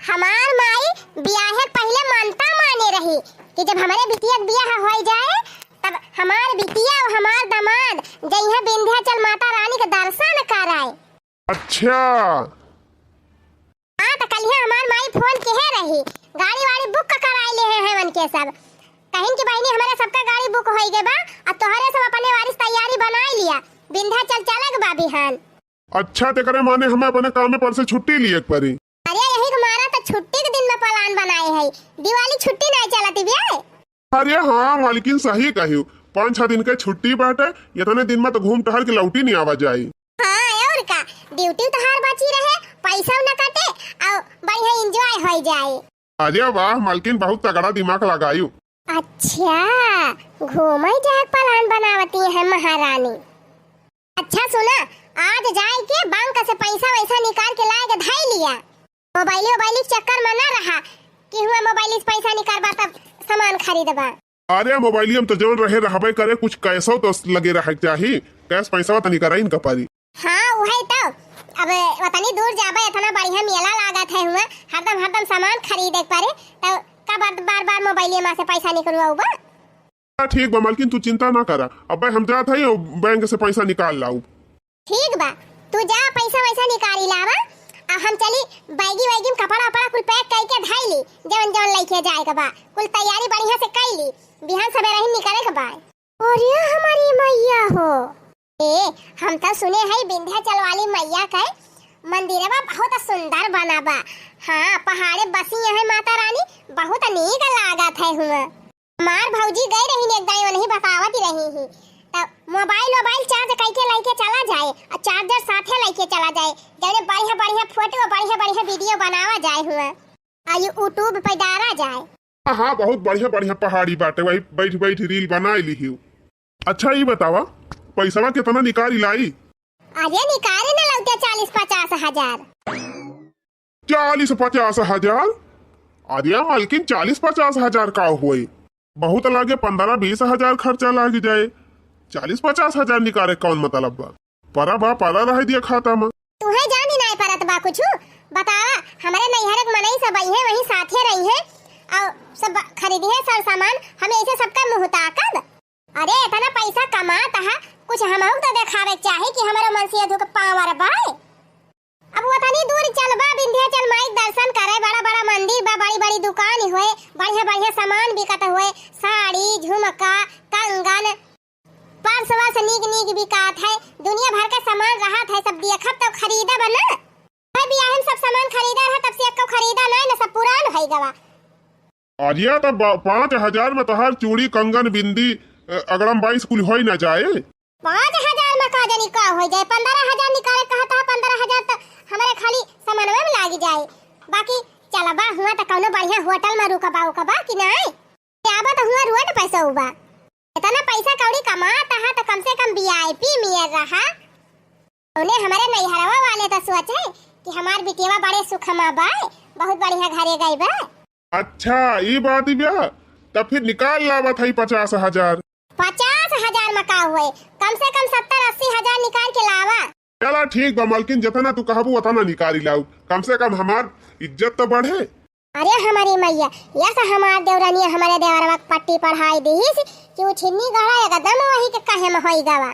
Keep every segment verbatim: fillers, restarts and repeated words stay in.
हमार माई बियाहे के पहिले मानता माने रही कि जब हमरे बिटिया के बियाह होइ जाए, तब हमार बिटिया अउर हमार दामाद जइहें विंध्याचल माता रानी के दर्शन कराए। अच्छा। हाँ, त कलिहे हमार माई फोन किहे रही, गाड़ी वाड़ी बुक कराए लेहे हैं उनके सब। कहिन कि बहिनी, हमरे सबका गाड़ी बुक होइ गए बा, अब तोहरे सब अपने वारिस तैयारी बनाए लिया, विंध्याचल चले के बा बिहान। अच्छा, तेकरे माने हमें अपने काम में पर से छुट्टी लिए के परी। अरे, यही के मारा त छुट्टी के दिन में plan बनाए है, दिवाली छुट्टी नहीं चलती बिया। अरे हाँ, मालकिन सही कहियो, पाँच छह दिन के छुट्टी बाटे, इतने दिन में त घूम टहर के लौटी नहीं आवा जाई। हाँ, और का, duty तोहार बची रहे, पैसा न कटे, और बढ़िया enjoy होइ जाए। अरे वाह मालकिन, बहुत तगड़ा दिमाग लगायु। अच्छा, घूमे जाए plan बनावती है महारानी। अच्छा सुना, आज जाए के बैंक से पैसा वैसा निकाल के लाए के धई लिया। मोबाइल वोबाइल के चक्कर में ना रहा कि हुआ मोबाइल से पैसा निकालबा तब सामान खरीदबा। अरे मोबाइलिया में तो जौन रहे रहबे करे, कुछ कैशो तो लगे रहे के चाही, कैश पैसा तो निकराइन का परी। हाँ, उहे तो। अब वतनी दूर जाबे, इतना बढ़िया मेला लागत है हुआ, हरदम हरदम सामान खरीदे के परे, तो का बार बार, बार मोबाइलिया में से पैसा निकलवाऊबा? हाँ, ठीक बा मालकिन, तू चिंता ना करा, अबे हम जात हई, बैंक से पैसा निकाल लाऊ। ठीक बा, तू जा पैसा वैसा निकाली लावा, आ हम चली बैगी वैगी में कपड़ा वपड़ा कुल pack करके धई ली, जवन जवन लइके जाए के बा, कुल तैयारी बढ़िया से कई ली, बिहान सबेरे ही निकले के बा। अरे हमारी मैया हो। ए, हम तो सुने है विंध्याचल वाली मैया के मंदिरवा बहुत सुंदर बना बा। हाँ, पहाड़े बसी है माता रानी, बहुत नीक लागत है हुआ। हमार भौजी गई रही एक दाई, वनही बतावत ही रही ही। तब मोबाइल वोबाइल charge करके लेके चला जाए, और charger साथे लेके चला जाए, जौने बढ़िया बढ़िया photo, बढ़िया बढ़िया video बनावा जाए हुआ, और YouTube पे डाला जाए। हाँ, हाँ, बहुत बढ़िया बढ़िया पहाड़ी बाटे, वही बैठ बैठ reel बनाए लिहियो। अच्छा, ई बतावा, पैसवा कितना निकाली लाई? अरे निकाले न लौटे चालीस पचास हजार। चालीस पचास हजार? अरे मालकिन, चालीस पचास हजार का होई? बहुत लागे पन्द्रह बीस हजार खर्चा लाग जाए। चालीस पचास हजार निकाले कौन मतलब बा? परा बा, परा रहे दिया खाता में। तुहे जानी नाय परत बा कुछु? बतावा, हमरे नैहर के मनई सब अइहे, वहीं साथे रहिहे, और सब खरीदिहे सर सामान, हम ऐसे सबका मुँह ताकब? अरे, इतना पैसा कमात है, कुछ हमहू के तो देखावे के चाही कि हमरो मनसेधु के power बा। अब वतनी दूर चलबा, विंध्याचल माई के दर्शन करे, बड़ा बड़ा मंदिर बा, बड़ी बड़ी दुकान होए, बढ़िया बढ़िया सामान बिकत होए, साड़ी, झुमका, कंगन, purse वर्स नीक नीक बिकात है, दुनिया भर के सामान रहत है, सब देखब तो खरीदब ना। भाई बियाहे में सब सामान खरीदा रहा, तब से एको खरीदा नहीं ना, सब पुरान होइ गवा। अरे, तब बा-, पाँच हजार में तोहार चूड़ी, कंगन, बिंदी, अ, अगड़म बाइस कुल होइ ना जाए? पाँच हजार में का जानी का होइ जाए, पन्द्रह हजार निकाले कहत है, पन्द्रह हजार तो हमरे खाली सामानवे में लागी जाए। बाकी चलबा हुआ तो कौनो बढ़िया होटल में रुकबा उकबा कि नहीं? आबा तो हुआ road पे सोउबा। इतना पैसा कौड़ी कमात है तो कम से कम VIP में रहा। उन्हें हमारे नैहरवा वाले तो सोचे कि हमार बिटिया बड़े सुखमा बाय, बहुत बढ़िया घरे गई बा। अच्छा, ई बात बा, तब फिर निकाल लावत है पचास हजार। पचास हजार में का हुए, कम से कम सत्तर अस्सी हजार निकाल के लावा। चला ठीक बा मलकिन, जितना तू कहबू उतना निकाली लाऊ, कम से कम हमार इज्जत तो बढ़े। अरे हमारी मैया, यस हमार देवरानिया हमारे देवरवा के पट्टी पढ़ाई दीहिस कि उ छिन्नी गड़ा एकदम वही के कहे में होई गवा।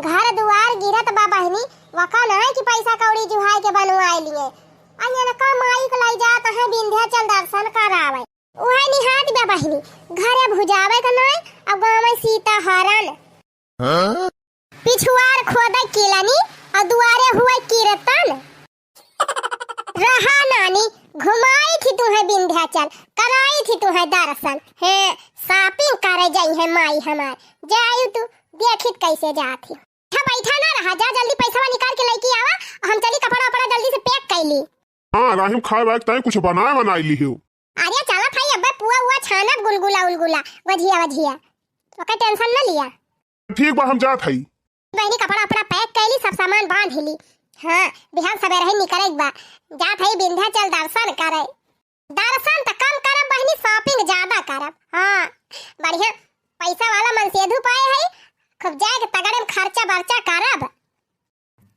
घर दुआर गिरत बा बहिनी, वका नाय कि पैसा कौड़ी जुहाई के बनवाए लिए। अइया न का माई के लाई जात है विंध्याचल दर्शन करावे। उहे निहात बा बहिनी, घरे भुजावे के नाय, अब गाँव में सीता हरण। हाँ? पिछुआर खोदे किलनी और दुआरे हुए कीर्तन। रहा नानी, घुमाई थी तुम्हें विंध्याचल, कराई थी तुम्हें दर्शन। हे, shopping करे जाई है माई हमार, जायु तू देखित कैसे जात ही। अच्छा बैठा ना रहा, जा जल्दी पैसा निकाल के लेके आवा, हम चली कपड़ा वपड़ा जल्दी से pack कर ली। हाँ, राहिम खाए वाए के ताई कुछ बनाए बनाए लिहियो। अरे चला थाई, अब्बे पुआ उआ छानब, गुलगुला उलगुला, वझिया वझिया, ओकर tension न लिया। ठीक बा, हम जात हई। बहिनी कपड़ा उपड़ा pack कैली, सब सामान बांध ली। हाँ, बिहान सबेरे ही निकले के बा। जात हई विंध्याचल दर्शन करे। दर्शन त कम करब बहिनी, shopping ज्यादा करब। हाँ, बढ़िया पैसा वाला मनसेधु पाए हई, खूब जाए के तगड़े में खर्चा बर्चा करब।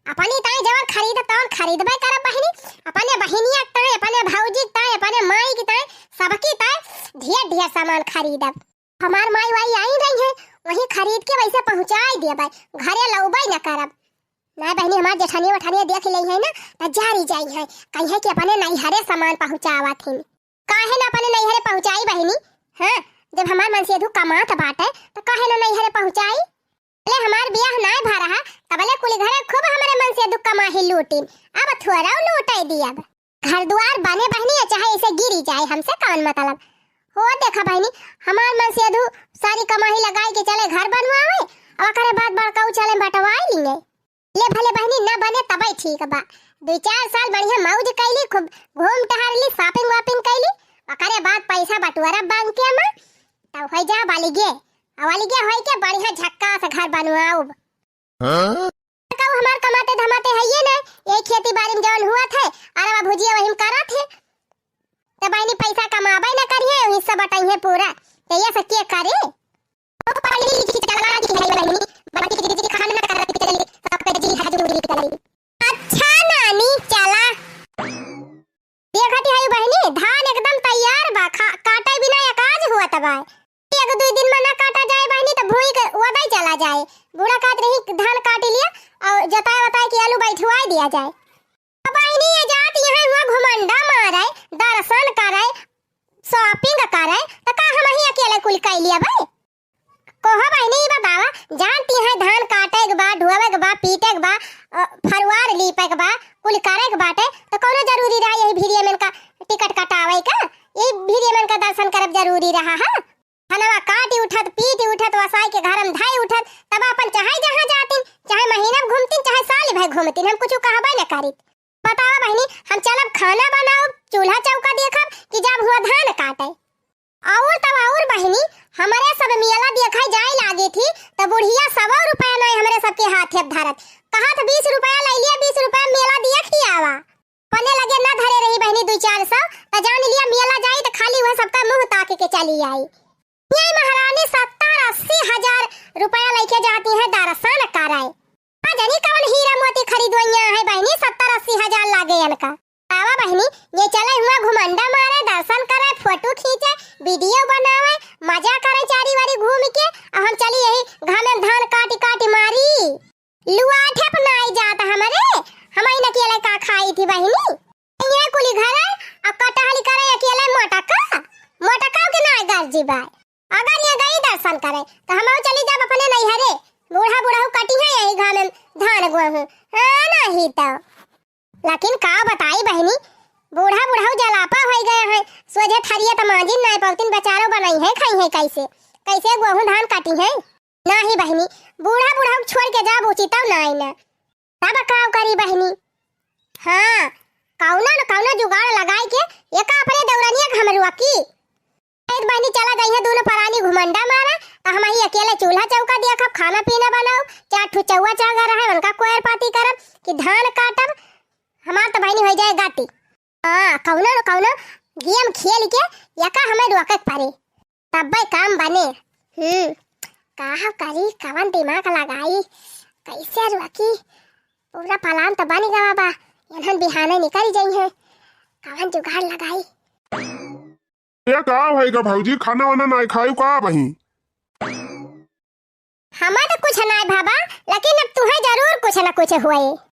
अपनी ताई जवन खरीद तवन खरीदबे करब बहिनी, अपने बहिनिया के ताई, अपने भौजी के ताई के सामान खरीदब। हमार माई वाई आई रही है, वहीं खरीद के वैसे पहुँचाई देबै, घरे लौबै न करब। नाहीं बहिनी, हमार जेठानिया वठानिया देख लेइहैं ना, त जारी जाइहैं, कहिहैं कि अपने नैहरे सामान पहुँचावत हिन। काहे न अपने नैहरे पहुँचाई बहिनी? हाँ, जब हमार मनसेधू कमात बाटे, त काहे न नैहरे पहुँचाई? ले हमार बियाह नाय भा रहा, तबले कुल घरे खूब हमरे मनसेधू कमाही लूटिन, अब थोड़ाउ लूटै दियब। घर दुआर बने बहिनी, चाहे ऐसे गिरी जाए, हमसे कौन मतलब? हो देखा बहिनी, हमार मनसेधू सारी कमाही लगाई के चले घर बनवावे, और ओकरे बाद बड़काऊ चले बंटवाई लिए। ले भले बहिनी, न बने तबै ठीक बा, दुइ चार साल बढ़िया मौज कैली, खूब घूम टहर ली, shopping वॉपिंग कैली, ओकरे बाद पैसा बटोरब बैंक के में, तब होइ जा वाली गे, आ वाली गे होइ के बढ़िया झक्कास घर बनवाउब। हाँ? कहू हमार कमाते धमाते हइये ना, यही खेती बारी में जौन हुआ थे, अरवा भुजिया वही में करत है। त बहिनी पैसा कमाबै न करिहैं, हिस्सा बटइहैं पूरा। त ये सब के करे? ओ पढ़ी लिखी चला की है बहिनी, बाकी जी जी खाना ना करत चली, सब पे जी हजूरी चली। अच्छा नानी, चला। देखत है बहिनी, धान एकदम तैयार बा, खा-, काटे बिना एकाज हुआ तबाय। एक दुइ दिन में ना काटा जाए बहिनी, त भूई के ओदई चला जाए। बूढ़ा कहत रही, "धान काट लिया और जोताए वताए के आलू बैठवाए दिया जाए।" त बहिनी, ये जात यहाँ हुआ घुमंडा मारे, दर्शन करे, shopping करे, त का हम ही अकेले कुल कैली अबे? कोहो बहिनी, ई बतावा, जानती है धान काटे के बा, ढोवे के बा, पीटे के बा, अ, फरुआर लीपे के बा, कुल करे के बाटे, त कौनो जरूरी रहा यही भिरिया मन का टिकट कटावे का? यही भिरिया मन का दर्शन करब जरूरी रहा है? धनवा काटी उठत, पीटी उठत, वसाई के घर में धाई उठत, तब अपन चाहे जहाँ जातिन, चाहे महीना में घूमतिन, चाहे साल भर घूमतिन, हम कुछ कहबे न करित। बतावा बहिनी, हम चलब खाना बनाउब, चूल्हा चौका देखब कि जब हुआ धान काटे? और तब और बहिनी, हमरे सब मेला देखे जाए लागी थी, त बुढ़िया सौ रुपया नाय हमरे सबके हाथे अब धरत, कहत, "बीस रुपया ले लिया, बीस रुपया मेला देख ही आवा।" अपने लगे ना धरे रही बहिनी दुइ चार सौ, त जान लिया मेला जाई त खाली वह सबका मुँह ताक के चली आई। ये महारानी सत्तर अस्सी हजार रुपया लेके जाती है दर्शन करे। का जानी कौन हीरा मोती खरीदवैया है बहिनी, सत्तर अस्सी हजार लागे इनका। आवा बहिनी, ये चले हुआ घुमंडा मारे, दर्शन करे, फोटो खींचे, वीडियो बनावे, मजा करे चारी वारी घूम के। अब हम चली यही घामे में धान काटी काटी मारी। लुआ ठेप नाई जात हमरे, हम ही न अकेले का खाई थी बहिनी। ये कुली घरे, अब कटहली करे अकेले मोटका, मोटका के नाई गरजी बाय। अगर ये गई दर्शन करे, त हमहू चली जाब अपने नैहरे, बूढ़ा बुढ़ऊ कटी है यही घामे में धान गोहूँ। हाँ, नहीं तो। लेकिन का बताई बहिनी, बूढ़ा बुढ़ऊ जलापा होइ गए हैं, सोझे थरिया त मांजिन नाय पौतिन, बेचारो बनई है, खाई है कैसे? कैसे गोहूँ धान काटी है? नाही बहिनी, बूढ़ा बुढ़ऊ छोड़ के जाब उचितौ नाय न। तब का करी बहिनी? हाँ, कौनो न कौनो जुगाड़ लगाई के एका अपने देवरनिया के हम रोकी। ए बहिनी, चला जइहे दोनों परानी घुमंडा मारा, त हम ही अकेले चूल्हा चौका देखब, खाना पीना बनाउब, चार ठो चौवा चागा रहे, उनका कोयर पाती करब कि धान काटब, हमार त बहिनी होइ जाए गति। हाँ, कौनो न कौनो गेम खेल के एका हमें रोके के पड़े, तब्बे काम बने। हम्म, का करी, कवन दिमाग लगाई, कैसे रोकी? पूरा प्लान त बन गवा बा, इन्हन बिहाने निकल जइहे, कवन जुगाड़ लगाई? ए, का भई गा भौजी, खाना वाना नाय खायू का बही? हमार त कुछ नाय भाबा, लेकिन अब तुहे जरूर कुछ न कुछ हुए।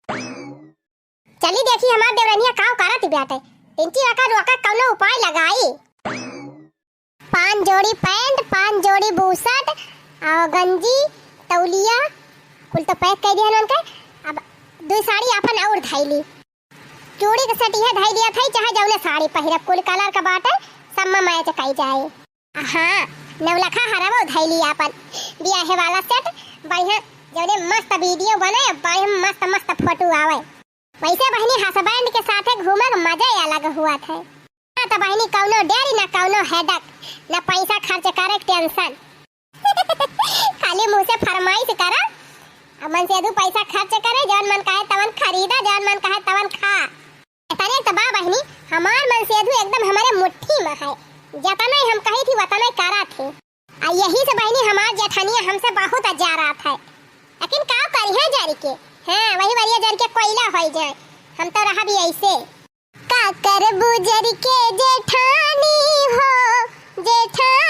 चली देखी हमार देवरनिया का करत बाटे, तिनकी एका रोका कौनो उपाय लगाई। पाँच जोड़ी पैंट, पाँच जोड़ी बुशर्ट, और गंजी, तौलिया, कुल तो पैक कर दिया उनके। अब दुई साड़ी आपन और धैली। चूड़ी के सेट इहे धई लिया था, चाहे जौने साड़ी पहिरब, कुल कलर का बाटे, सब में मैच कई जाए। हाँ, नवलखा हरवो धई लिया अपन बियाहे वाला सेट, बढ़िया, जौने मस्त वीडियो बने, बढ़िया मस्त मस्त फोटो आवे। वैसे बहिनी, हस्बैंड के साथे घूमे के मजा ही अलग हुआ था। ना तो बहिनी कौनो डेरी, ना कौनो हेडक, ना पैसा खर्च करे के टेंशन। खाली मुँह से फरमाइश करा, अब मन से दू पैसा खर्च करे, जौन मन कहे तवन खरीदा, जौन मन कहे तवन खा। इतने तो बा बहिनी, हमार मन से दू एकदम हमारे मुट्ठी में है, जतने हम कही थी वतने करा थे। आ यही से बहिनी हमार जेठनिया हमसे बहुत अजारात है, लेकिन का करी है जर के, हाँ वही वरिया जर के कोयला हो जाए, हम तो रहा भी ऐसे। का करबू जर के जेठानी हो, जेठा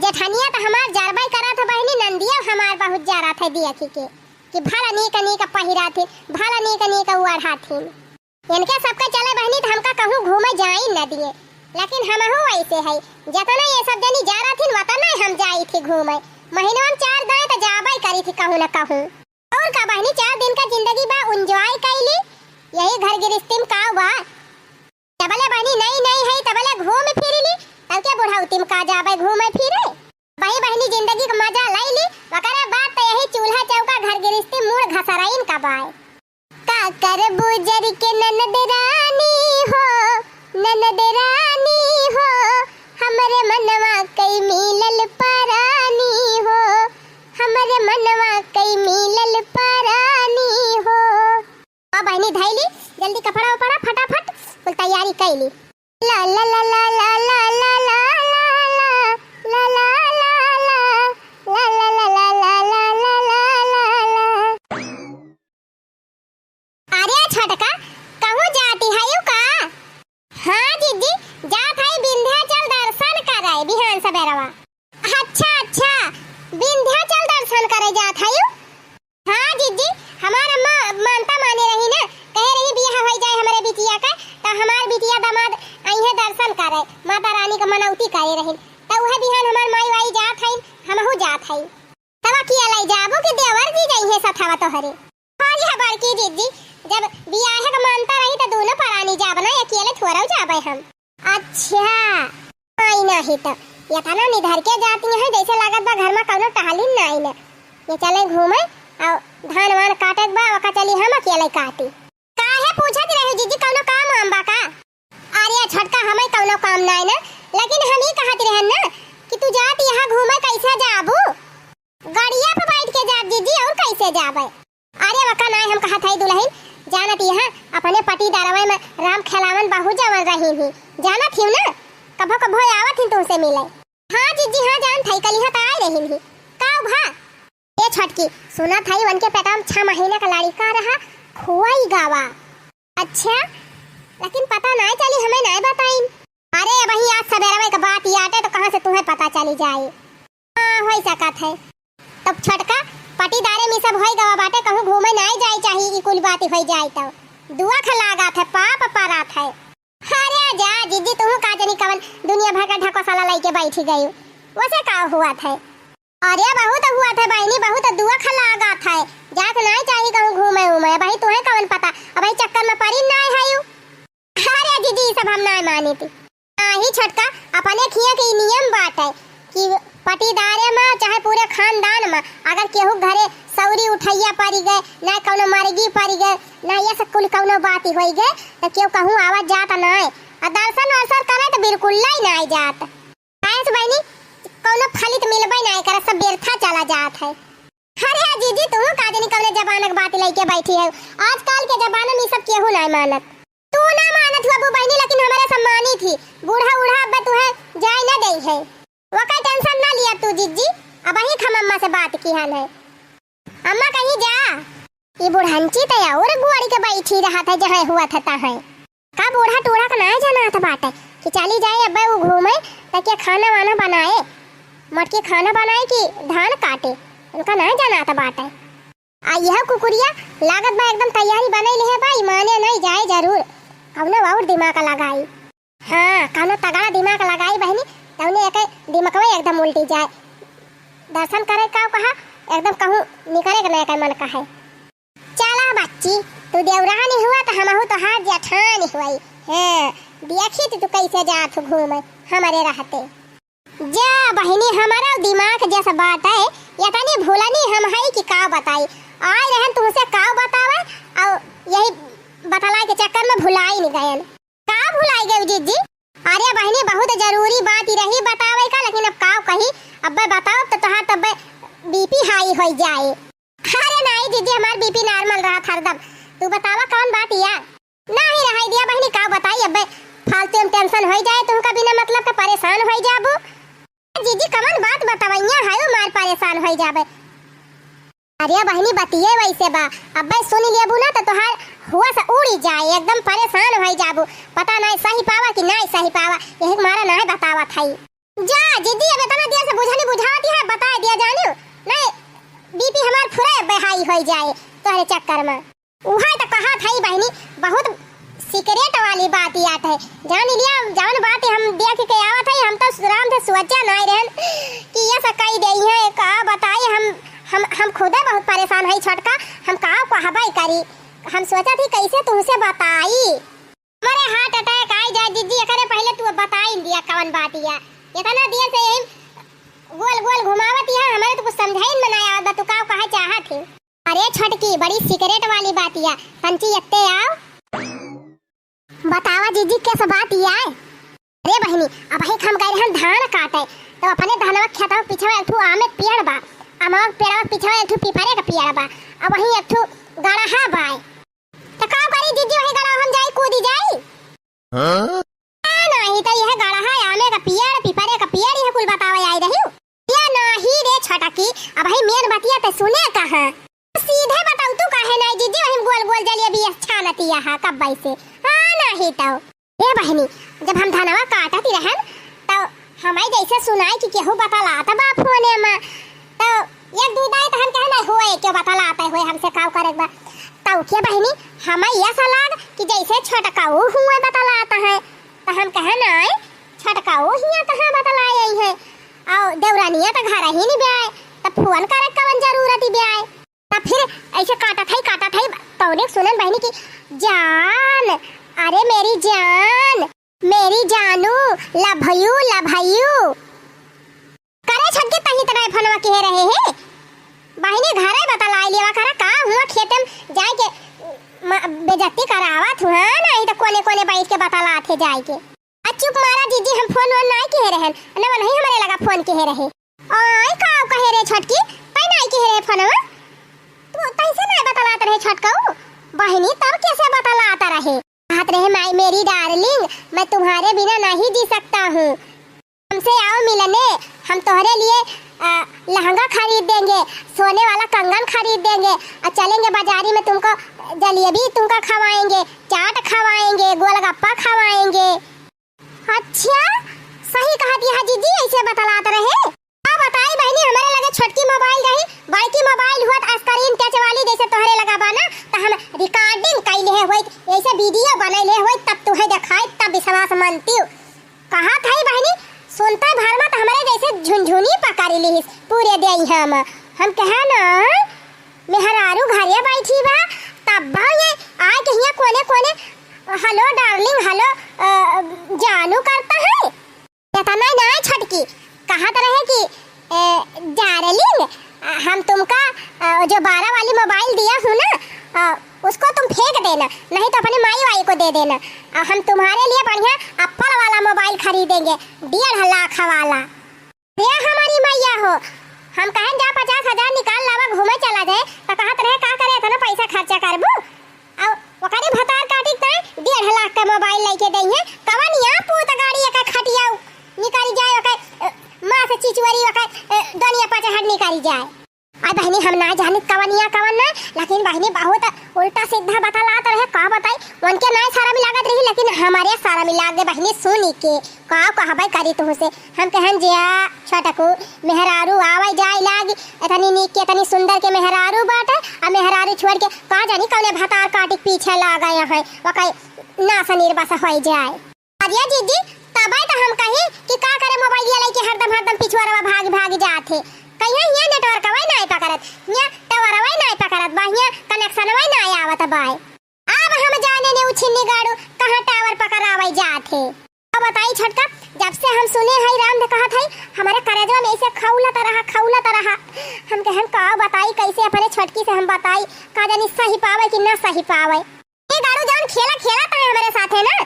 जेठनिया त हमार जरबई करत है बहिनी, नंदिया हमार बहुत जरत है देखी के, कि भला नीक नीक पहिराथिन, भला नीक नीक ओढ़ाथिन। इनके सबके चले बहिनी त हमका कहूँ घूमे जाई न दिए, लेकिन हमहू ऐसे है, जतना ये सब जनी जरथिन वतना हम जाई थी घूमे। महीनवा में चार दाएं त जाबे करी थी कहूँ न कहूँ। और का बहिनी, चार दिन का जिंदगी बा, enjoy कैली, यही घर गिरस्ती में का बा। जबले बहिनी नई नई है तबले घूम फिर ली, तब के बुढ़ौती में का जाबे घूमे फिरे। वही बहिनी जिंदगी का मजा लई ली, ओकरे बाद त यही चूल्हा चौका घर गिरस्ती मूड़ घसराइन का बाय। का करबू जर के ननद रानी हो, ननद रानी हो, हमरे मनवा कई मिलल परानी हो, हमरे मनवा कई मिलल परानी हो। आ बहिनी धैली, जल्दी कपड़ा उपड़ा फटाफट कुल तैयारी कैली। ला ला ला ला। अरे छोटका, कहूँ जाती है यू का? हाँ जिज्जी, जात है विंध्याचल दर्शन करे बिहान सबेरवा। अच्छा अच्छा, विंध्याचल दर्शन करे जात है यू? हाँ जिज्जी, हमार अम्मा मानता माने रही ना, कहे रही बियाह होई जाए हमरे बिटिया का, त हमार बिटिया दामाद अइहे दर्शन करे, माता रानी का मनौती करे रही, त उहे बिहान हमार माई वाई जात हई, हमहू जात हई। तब अकेले जाबू कि देवर जी जइहे सथवा तोहरे? हाँ जी, हाँ बड़की जिज्जी, जब बियाह का मानता रही त दोनों परानी जाब ना, अकेले थोड़ा जाबे हम। अच्छा, आई नाही त इतना निधर के जाती हैं, जैसे लागत बा घर में कौनो टहलिन नाही न। ये चले घूमे और धान वान काटे के बा, ओका चली हम अकेले काटी। काहे पूछत रहे जिज्जी, कौनो काम वाम बा का? अरे छोटका, हमें कौनो काम नाही न, लेकिन हम ही कहत रहन न कि तू जात यहाँ घूमे, कैसे जाबू? गड़िया पे बैठ के जाब जिज्जी, और कैसे जाबे? अरे वका नाय हम कहत हई दुलहिन, जानत यहाँ अपने पटीदारवे में राम खेलावन बहू जवन रहीन ही, जानत हिउ ना, कभो कभो आवत हिन तुहसे मिले। हाँ जिज्जी हाँ जानत हई, कलिहाँ त आए रहीन ही। का भा? ए छोटकी, सुनत हई उनके पेटवा में छह महीना का लड़िका रहा, खोई गवा। अच्छा, लेकिन पता नाय चली, हमें नाय बताइन। अरे अबही आज सबेरवे के बात याटे तो कहाँ से तुहें पता चली जाए? हाँ, होई सकत है। तब छोटका, पटीदारे में सब होई गवा बाटे, कहूँ घूमे नाई जाई चाही, ई कुल बात होई जाई तब। दुआ ख लागत है, पाप परत है। अरे जा जिज्जी, तुहू का जनी कवन दुनिया भर का ढकोसला लइके बैठी गई, वसे का हुआ था? अरे बहुत हुआ था बहिनी, बहुत दुआ ख लागत है, जात नाई चाही कहूँ घूमे उमे। अबही तुहें कवन पता, अबही चक्कर में परी नाई है यू। अरे जिज्जी, ई सब हम नाय मानित। नाही छोटका, अपने खिया के ई नियम बाटे कि पटीदारे में चाहे पूरे खानदान में अगर केहू घरे सौरी उठैया परि गए, ना कौनो मरगी परि गए, ना ये सब कुल कौनो बात होई गए, त केहू कहूँ आवत जात नाय। आ दर्शन वर्शन करे त बिल्कुल ही नाय जात। काहे से बहिनी, कौनो फलित मिलबे नाय करत, सब व्यर्था चला जात है। अरे जिज्जी, तू का जनी कौने जमाना के बात लइके बैठी है। आजकल के जमाना में ई सब केहू नाय मानत। तू ना मानत हुआ बू बहिनी, लेकिन हमारे सब मानी थी। बूढ़ा उढ़ा अब तुहे जाए ना दे है। वका टेंशन ना लिया तू जिज्जी, अबही हम अम्मा से बात किहन है। अम्मा कहीं जा। ई बुढ़ंची त और गुआड़ी के बैठी रहत है, जहाँ हुआ था तहाँ। का बूढ़ा टूढ़ा का नाय जनात बाटे कि चली जाए अब्बे उ घूमे, त के खाना वाना बनाए, मोटकी खाना बनाए कि धान काटे, उनका नाय जनात बाटे। आ यह कुकुरिया लागत बा एकदम तैयारी बनई लेहे बा, ई माने नाई जाए जरूर। कौनो और दिमाग लगाई। हाँ, कौनो तगड़ा दिमाग लगाई बहिनी, तौने एके दिमकवे एकदम उल्टी जाए। दर्शन करे का कहा, एकदम कहूँ निकरे के ना एकर मन कहे। चला बच्ची, तू देवरानी हुआ त हमहू तोहार जेठानी हुई। हाँ, देखी त तू कैसे जात हू घूमे हमरे रहते। जा बहिनी, हमारा दिमाग जैसा बात है, इतनी भूलनी हम है कि का बताई। आए रहन तुहसे का बतावे, और यही बतलाए के चक्कर में भुलाई नहीं गयन। का भुलाई गए जिज्जी? अरे बहिनी, बहुत जरूरी बात ही रही बतावे का, लेकिन अब का कही, अब्बे बताओ तो तोहार तब्बे बीपी हाई होई जाए। अरे नाई जिज्जी, हमार बीपी नॉर्मल रहत हरदम। तू बतावा कौन बात या? नाही रहाई दिया बहिनी, का बताई, अब्बे फालतू में टेंशन होई जाए, तुमका बिना मतलब के परेशान होई जाबू। जिज्जी कमन बात बतवैया है, वो मार परेशान होई जाबे। अरे बहिनी, बतिये वैसे बा, अब्बे सुन लेबू ना तो तोहार हुआ से उड़ी जाए, एकदम परेशान होई जाबू। पता नाई सही पावा कि नाई सही पावा, यही के मारा नाई बतावत है। जा जिज्जी, अब इतना देर से जानी बुझावत है, बताइ दिया जानियो, नहीं बीपी हमार फुरे बेहाई होइ जाए तोहरे चक्कर में। उहै त कहत हई बहिनी, बहुत सीक्रेट वाली बात यात है। जान लिया, जवन बात हम देख के आवत हई, हम तो राम से सोचा नाहीं रहन कि ये सब कही देई है। का बताई, हम, हम, हम खुदे बहुत परेशान हई छोटका, हम का कहबै करी। हम सोचत ही कैसे तुमसे बताई। हमरे हार्ट अटैक आइ जाए जिज्जी, एकरे पहिले तू बताइ दिया कवन बात या। इतना देर से यही गोल गोल घुमावत या, हमरे तो कुछ समझाइन में नाहीं आवत बा, तू का कहे चाहत ही। अरे छोटकी, बड़ी सीक्रेट वाली बात या, संची एत्ते आओ। बतावा जीजी, कैसे बात या? अरे बहिनी, अबहीं हम गए रहन धान काटे, तो अपने धनवा के खेतवा के पीछे एक ठो आमे के पेड़ बा, आमवा के पेड़वा के पीछे एक ठो पीपरे के पेड़ बा, अबहीं एक ठो गड़हा बा। तो का करी जीजी, वही गड़हा हम जाई, कूदी जाई? हाँ? आ, नाहीं तो यह गड़हा, आमे के पेड़, पीपरे के पेड़, यह कुल बतावे आई रही। या नाहीं रे छोटकी, अबहीं मेन बतिया ते सुने कहाँ। सीधे बताऊ तू काहे नाहीं जीजी, वही गोल गोल जलेबी छानती यहाँ कब्बै से। हाँ नाहीं तो। ए बहिनी, जब हम धनवा काटत रहन, तो हमाई जैसे सुनाई कि केहू बतलात बा फोने में। तो एक दू दाई तो हम कहे नाहीं होए, क्यों बतलात होए, हमसे काव करे बा। तो के बहिनी, हमाई ऐसा लाग कि जैसे छोटकाऊ हुए बतलात है। तो हम कहे नाहीं, छोटकाऊ हियाँ कहाँ बतलाए है। और देवरानिया तो घर ही नहीं ब्याए, तो फोन करे कवन जरूरत ही ब्याए। तब फिर ऐसे काटत है, काटत है, तौने सुनन बहिनी कि जान, अरे मेरी जान, मेरी जानू, love you, love you। करे छोटकी, तही तनाई फोनवा किहे रहे है। बहिनी घरे बतलाइ लेवा करा, का हुआ खेते में जाए के म-, बेइज्जती करावत हुआ, नाहीं तो कोने कोने बैठ के बतलात है जाए के। आ चुप मारा जीजी, हम फोन वोन नाहीं किहे रहन, न वनही हमरे लगा फोन किहे रहे। आय का कहे रे छोटकी, तै नाहीं किहे रहे फोनवा? तू तैसे नाहीं बतलात रहे छोटकऊ? बहिनी तब कैसे बतलात रहे? कहत रहे, "My मेरी डार्लिंग, मैं तुम्हारे बिना नहीं जी सकता हूँ। हमसे आओ मिलने, हम तुम्हारे लिए, अ, लहंगा खरीद देंगे, सोने वाला कंगन खरीद देंगे और चलेंगे बाजारी में, तुमको जलेबी तुमका खवाएंगे, चाट खवाएंगे, गोलगप्पा खवाएंगे।" अच्छा, सही कहत यह जीजी, ऐसे बतलात रहे। का बताई बहिनी, हमरे लगे छोटकी मोबाइल रही, बड़की मोबाइल हुआ त स्क्रीन टच वाली जैसे तोहरे लगा बा ना, त हम रिकॉर्डिंग कइ लेहे होइत, ऐसे वीडियो बनइ लेहे होइत, तब तुहे देखाई, तब विश्वास मनतिउ। कहत हई बहिनी, सुनते भर में त हमरे जैसे झुनझुनी पकड़ि लिहिस पूरे देहिया में। हम कहे ना, मेहरारू घरे बैठी बा, तब बा ये आए के हियाँ कोने कोने, "Hello darling, hello, अ, जानू" करता है। एतना नाहीं छोटकी, कहत रहे कि, "ए, डार्लिंग, हम तुमका, अ, जो बारह वाली मोबाइल दिया हूँ ना, अ, उसको तुम फेंक देना, नहीं तो अपने माई वाई को दे देना। अ, हम तुम्हारे लिए बढ़िया एप्पल वाला मोबाइल खरीदेंगे, डेढ़ लाख वाला।" रे हमारी मैया हो, हम कहन जा पचास हजार निकाल लावा, घूमे चला जाए, तो कहत रहे, "का करे इतना पैसा खर्चा करबू?" अब ओकरे भतार काटी तय डेढ़ लाख का मोबाइल लेके दइहे। कवन या पूत गाड़ी एकर खटिया निकल जाए, ओकर, अ, माँ से चिचुअरी, ओकर, अ, दुनिया पचहट निकल जाए। अरे बहिनी, हम ना जानित कवन या कवन ना, लेकिन बहिनी बहुत उल्टा सीधा बतलात रहे, का बताई, उनके ना शर्म लागत रही, लेकिन हमरे शर्म लाग गए बहिनी सुनी के। का कहबै करी तुहसे? हम कहन, "जिया छोटकू, मेहरारू आवै जाए लागी, इतनी नीक के, इतनी सुंदर के मेहरारू बाटे, आ मेहरारू छोड़ के का जानी कौने भतार काटी के पीछे लाग गए हैं, वकै नास निर्बस होइ जाए।" अरे जीजी, तबै तो हम कही कि का करे मोबाइलिया लेके हरदम, हरदम पिछुआरवा भागी, भागी जात है। कहिया हियाँ नेटवर्कवै नाय पकड़त, हियाँ टावरवै नाय पकड़त बा, हियाँ कनेक्शनवै नाय आवत बाय। अब हम जाने ने उछिन्नी गाड़ू कहाँ टावर पकड़ावै जात है। अब बताई छोटका, जब से हम सुने हई राम दे कहत हई, हमरे करेजवा में ऐसे खौलत रहा, खौलत रहा। हम कहन का बताई, कैसे अपने छोटकी से हम बताई, का जानी सही पावै कि ना सही पावै। ए गाड़ू जौन खेला खेलत है हमरे साथे ना,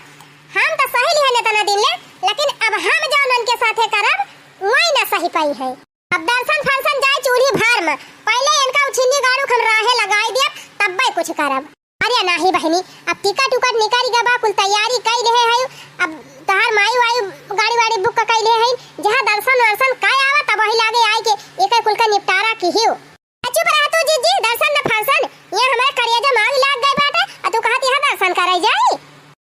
हम तो सही लिहन एतना दिन ले, लेकिन अब हम जौन उनके साथे करब, वही ना सही पाई है। अब दर्शन फर्शन जाए चूल्ही भार में, पहिले इनका उछिन्नी गाड़ू हम राहे लगाई दियब, तब्बे कुछ करब। अरे नाही बहिनी, अब टिकट उकट निकल गबा, कुल तैयारी कई लेहे है, अब तहार माई वाई गाड़ी वाड़ी बुक कई लेहे है, जहाँ दर्शन वर्शन कई आवा तब वही लागे आए के एक कुल का निपटारा किहियो। आ चुप रह तू जीजी, दर्शन न फर्शन, यहाँ हमारे करेजा में आग लाग गए बाटे, आ तू कहत यहाँ दर्शन करे जाई?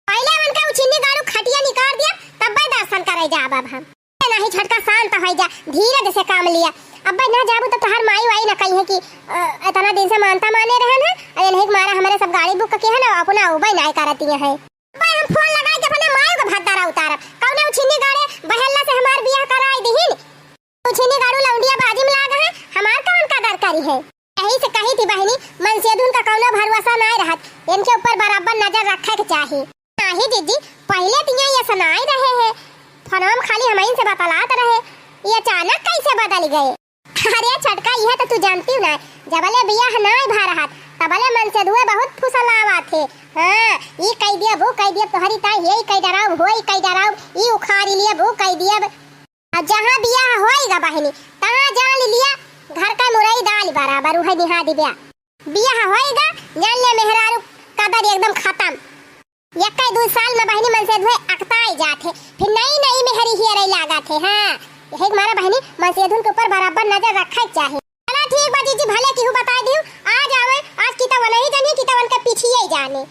पहिले उनका उछिन्नी गाड़ू खटिया निकाल दिया, तब्बे दर्शन करे जाब अब हम। ए नाही छोटका, शांत भाई जा, धीरज से काम लिया। अब्बे ना जाबू तो तोहार माई वाई ना कही है कि, अ, इतना दिन से मानता माने रहन है, और इन्हीं के मारा हमारे सब गाड़ी बुक किए है ना, अपना उबे ना करती है। अब्बे हम फोन लगाई के अपने माई के भद्दारा उतारब। कौने उछिन्नी गाड़े बहेल्ला से हमार बियाह कराई दिहिन? उछिन्नी गाड़ू लौंडिया बाजी में लाग है, हमार कौन कदर करी है? यही से कही थी बहनी, मनसेधुन का कौनो भरोसा नाय रहत, इनके ऊपर बराबर नजर रखे के चाही। नाही जीजी, पहिले तो ये ऐसा नाय रहे है, फोनवा में खाली हमइन से बतलात रहे, ये अचानक कैसे बदल गए? अरे छोटका, यह तो तू जानती ना, जबले बियाह नाय भा रहत, तबले मनसेधुए बहुत फुसलावा थे। हाँ, ई कह दिया, वो कह दिया, तोहरी ताई, ये कह डराओ, वो कह डराओ, ई उखाड़ी लिया, वो कह दिया। अब जहाँ बियाह होइगा बहिनी, तहाँ जान लिया, घर का मुरई दाल बराबर, उहे निहा दिब्या। बियाह होइगा, जान लिया मेहरारू कदर एकदम खतम। यक्का दू साल में बहिनी मनसेधुए अकताई जात है, फिर नई नई मेहरी हियरे लागत है। हाँ, यही मारा बहिनी मनसेधुन के ऊपर बराबर नजर रखे के चाही। चला ठीक बा जीजी, भले केहू बताई दियो, आज आवे, आज की तो वनही जानी, की तो उनके पीछिए ही जाने।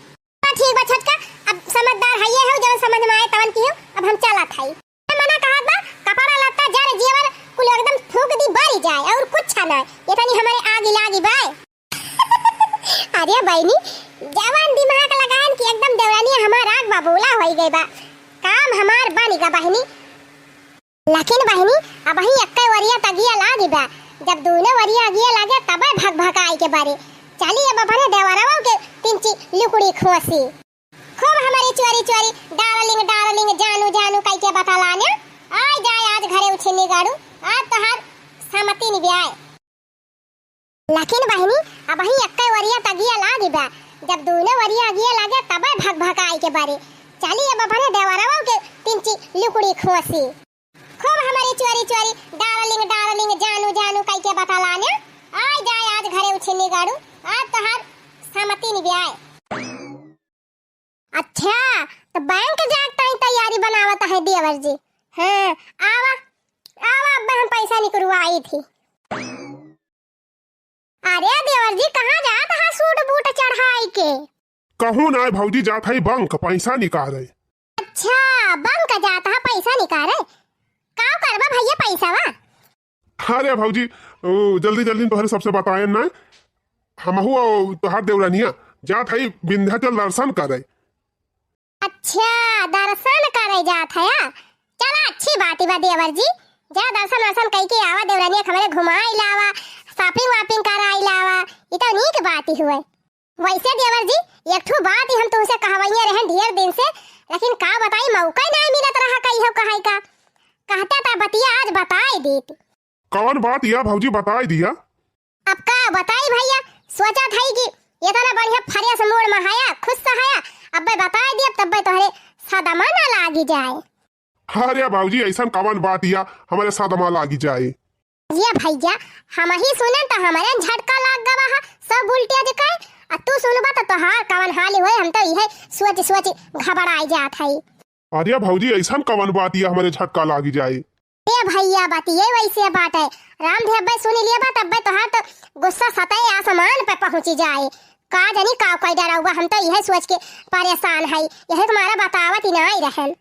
तो ठीक बा छोटका, अब समझदार है ये हो, जवन समझ में आए तवन की हो, अब हम चलत हई। मना कहत बा, कपड़ा लत्ता जर जेवर कुल एकदम फूंक दी, बरी जाए और कुछ ना। ये तनी हमारे आगी लागी बाय। अरे बहिनी, जवान दिमाग लगान कि एकदम देवरानी हमार आग बबूला होई गई बा। काम हमार बन गा बहिनी। लेकिन बहिनी, अबही एक्के वरिया तगिया लागी बा। जब दूनो वरिया अगिया लागे तबे भक भकाई के बारे। चली अब अपने देवरवा के तिनची लुकड़ी खोसी। खूब हमारी चोरी चोरी, डार्लिंग डार्लिंग, जानू जानू कह के बतलाने। आय जाए आज घरे उछिन्नी गाड़ू, आज तोहार समतिन ब्याय। लेकिन बहिनी, अबही एक्के वरिया तगिया लागी बा। जब दूनो वरिया अगिया लागे तबे भक भकाई के बारे। चली अब अपने देवरवा के तिनची लुकड़ी खोसी। खूब हमारी चोरी चोरी, डार्लिंग डार्लिंग, जानू जानू कह के बतलाने। आय जाए आज घरे उछिन्नी गाड़ू, आज तोहार समतिन ब्याय। अच्छा, तो बैंक जात ताई तैयारी बनावत है देवर जी। हाँ, आवा, आवा, अब हम पैसा निकलवाई थी। अरे देवर जी, कहाँ जात हा सूट बूट चढ़ाई के? कहूँ ना भौजी, जात है बैंक पैसा निकाले। अच्छा, बैंक जात हा पैसा निकाले, का करबा भैया पैसा वा? अरे भौजी, ओ, जल्दी जल्दी में तोहरे सबसे बताएन ना, हमहू और तोहार देवरानिया जात हई विंध्याचल दर्शन करे। अच्छा, दर्शन करे जात हया? चला, अच्छी बात ही बा देवर जी, जा दर्शन वर्शन कई के आवा, देवरानिया के हमरे घुमाई लावा, shopping वापिंग कराई लावा, ये तो नीक बात ही हुए। वैसे देवर जी, एक ठो बात ही हम तुमसे कहवइया रहन ढेर दिन से, लेकिन का बताई, मौका ही नहीं मिलत रहा कई हो कहाई का। कहता था बतिया आज बताई दीत। कौन बात या भौजी बताई दिया? अब का बताई भैया, सोचा था कि इतना बढ़िया fresh mood में हया, खुश से हया, अब्बे बताई दिया, तब्बे तोहरे सदमा ना लागी जाए। अरे भौजी, ऐसन कवन बात या हमारे सदमा लागी जाए? ये भैया, हम ही सुनन तो हमारे झटका लाग गवा है, सब उल्टे जे कहे, आ तू सुनबा तो तोहार कवन हाल होए, हम तो इहे सोच सोच घबराई जात हई। अरे भौजी, ऐसन कवन बात या हमारे झटका लागी जाए? ए भैया, बतिये वैसे बाटे, रामधेव भाई सुन लिया बा, तब्बे तोहार तो गुस्सा सतह आसमान पे पहुँची जाए। का जानी का कोई डरावा, हम तो इहे सोच के परेशान हई, इहे तुम्हारा बतावत ही नाई रहन।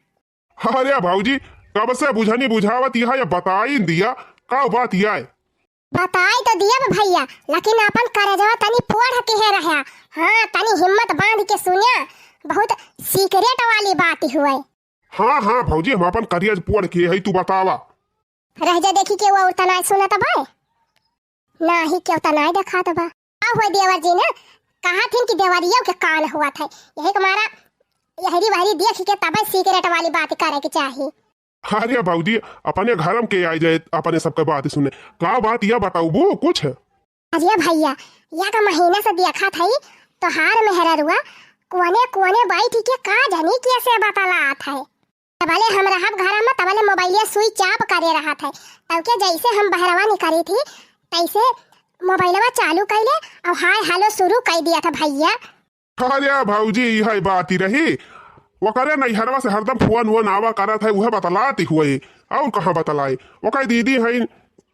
अरे भौजी, कब से बुझनी बुझावत यह, ये बताई दिया, का बात या है? बताई तो दिया बा भैया, लेकिन अपन करेजवा तनी पोढ़ के है रहा। हाँ, तनी हिम्मत बांध के सुनिया, बहुत secret वाली बात हुए। हाँ, हाँ भौजी, हम अपन करेज पोढ़ के है, तू बतावा। रह जा, देखी के वो और तनाई सुनत बा, ना ही के तनाई देखात बा। का हुए देवर जी ना, कहा थिन कि देवरियो के कान हुआ था, यही के मारा यहरी बहरी देख के तबे secret वाली बात करे के चाही। अरे भौजी, अपने घर में के आई जाए, अपने सबके बात सुने। का बात या बताऊबू कुछ? अरे भैया, या का महीना से देखा था तोहार मेहररुआ कोने कोने बैठ के का जानी कैसे बतलात है। तबले हम रहब घर में, तबले मोबाइलिया switch off करे रहा था, तब के जैसे हम बहरवा निकली थी, तैसे मोबाइलवा चालू कैले और hi hello शुरू कर दिया था भैया। अरे भौजी, इहे बात ही रही। ओकरे नैहरवा से हरदम फोन वोन आवा करत है, उहे बतलाती हुए, और कहाँ बतलाए। ओकर दीदी हैं,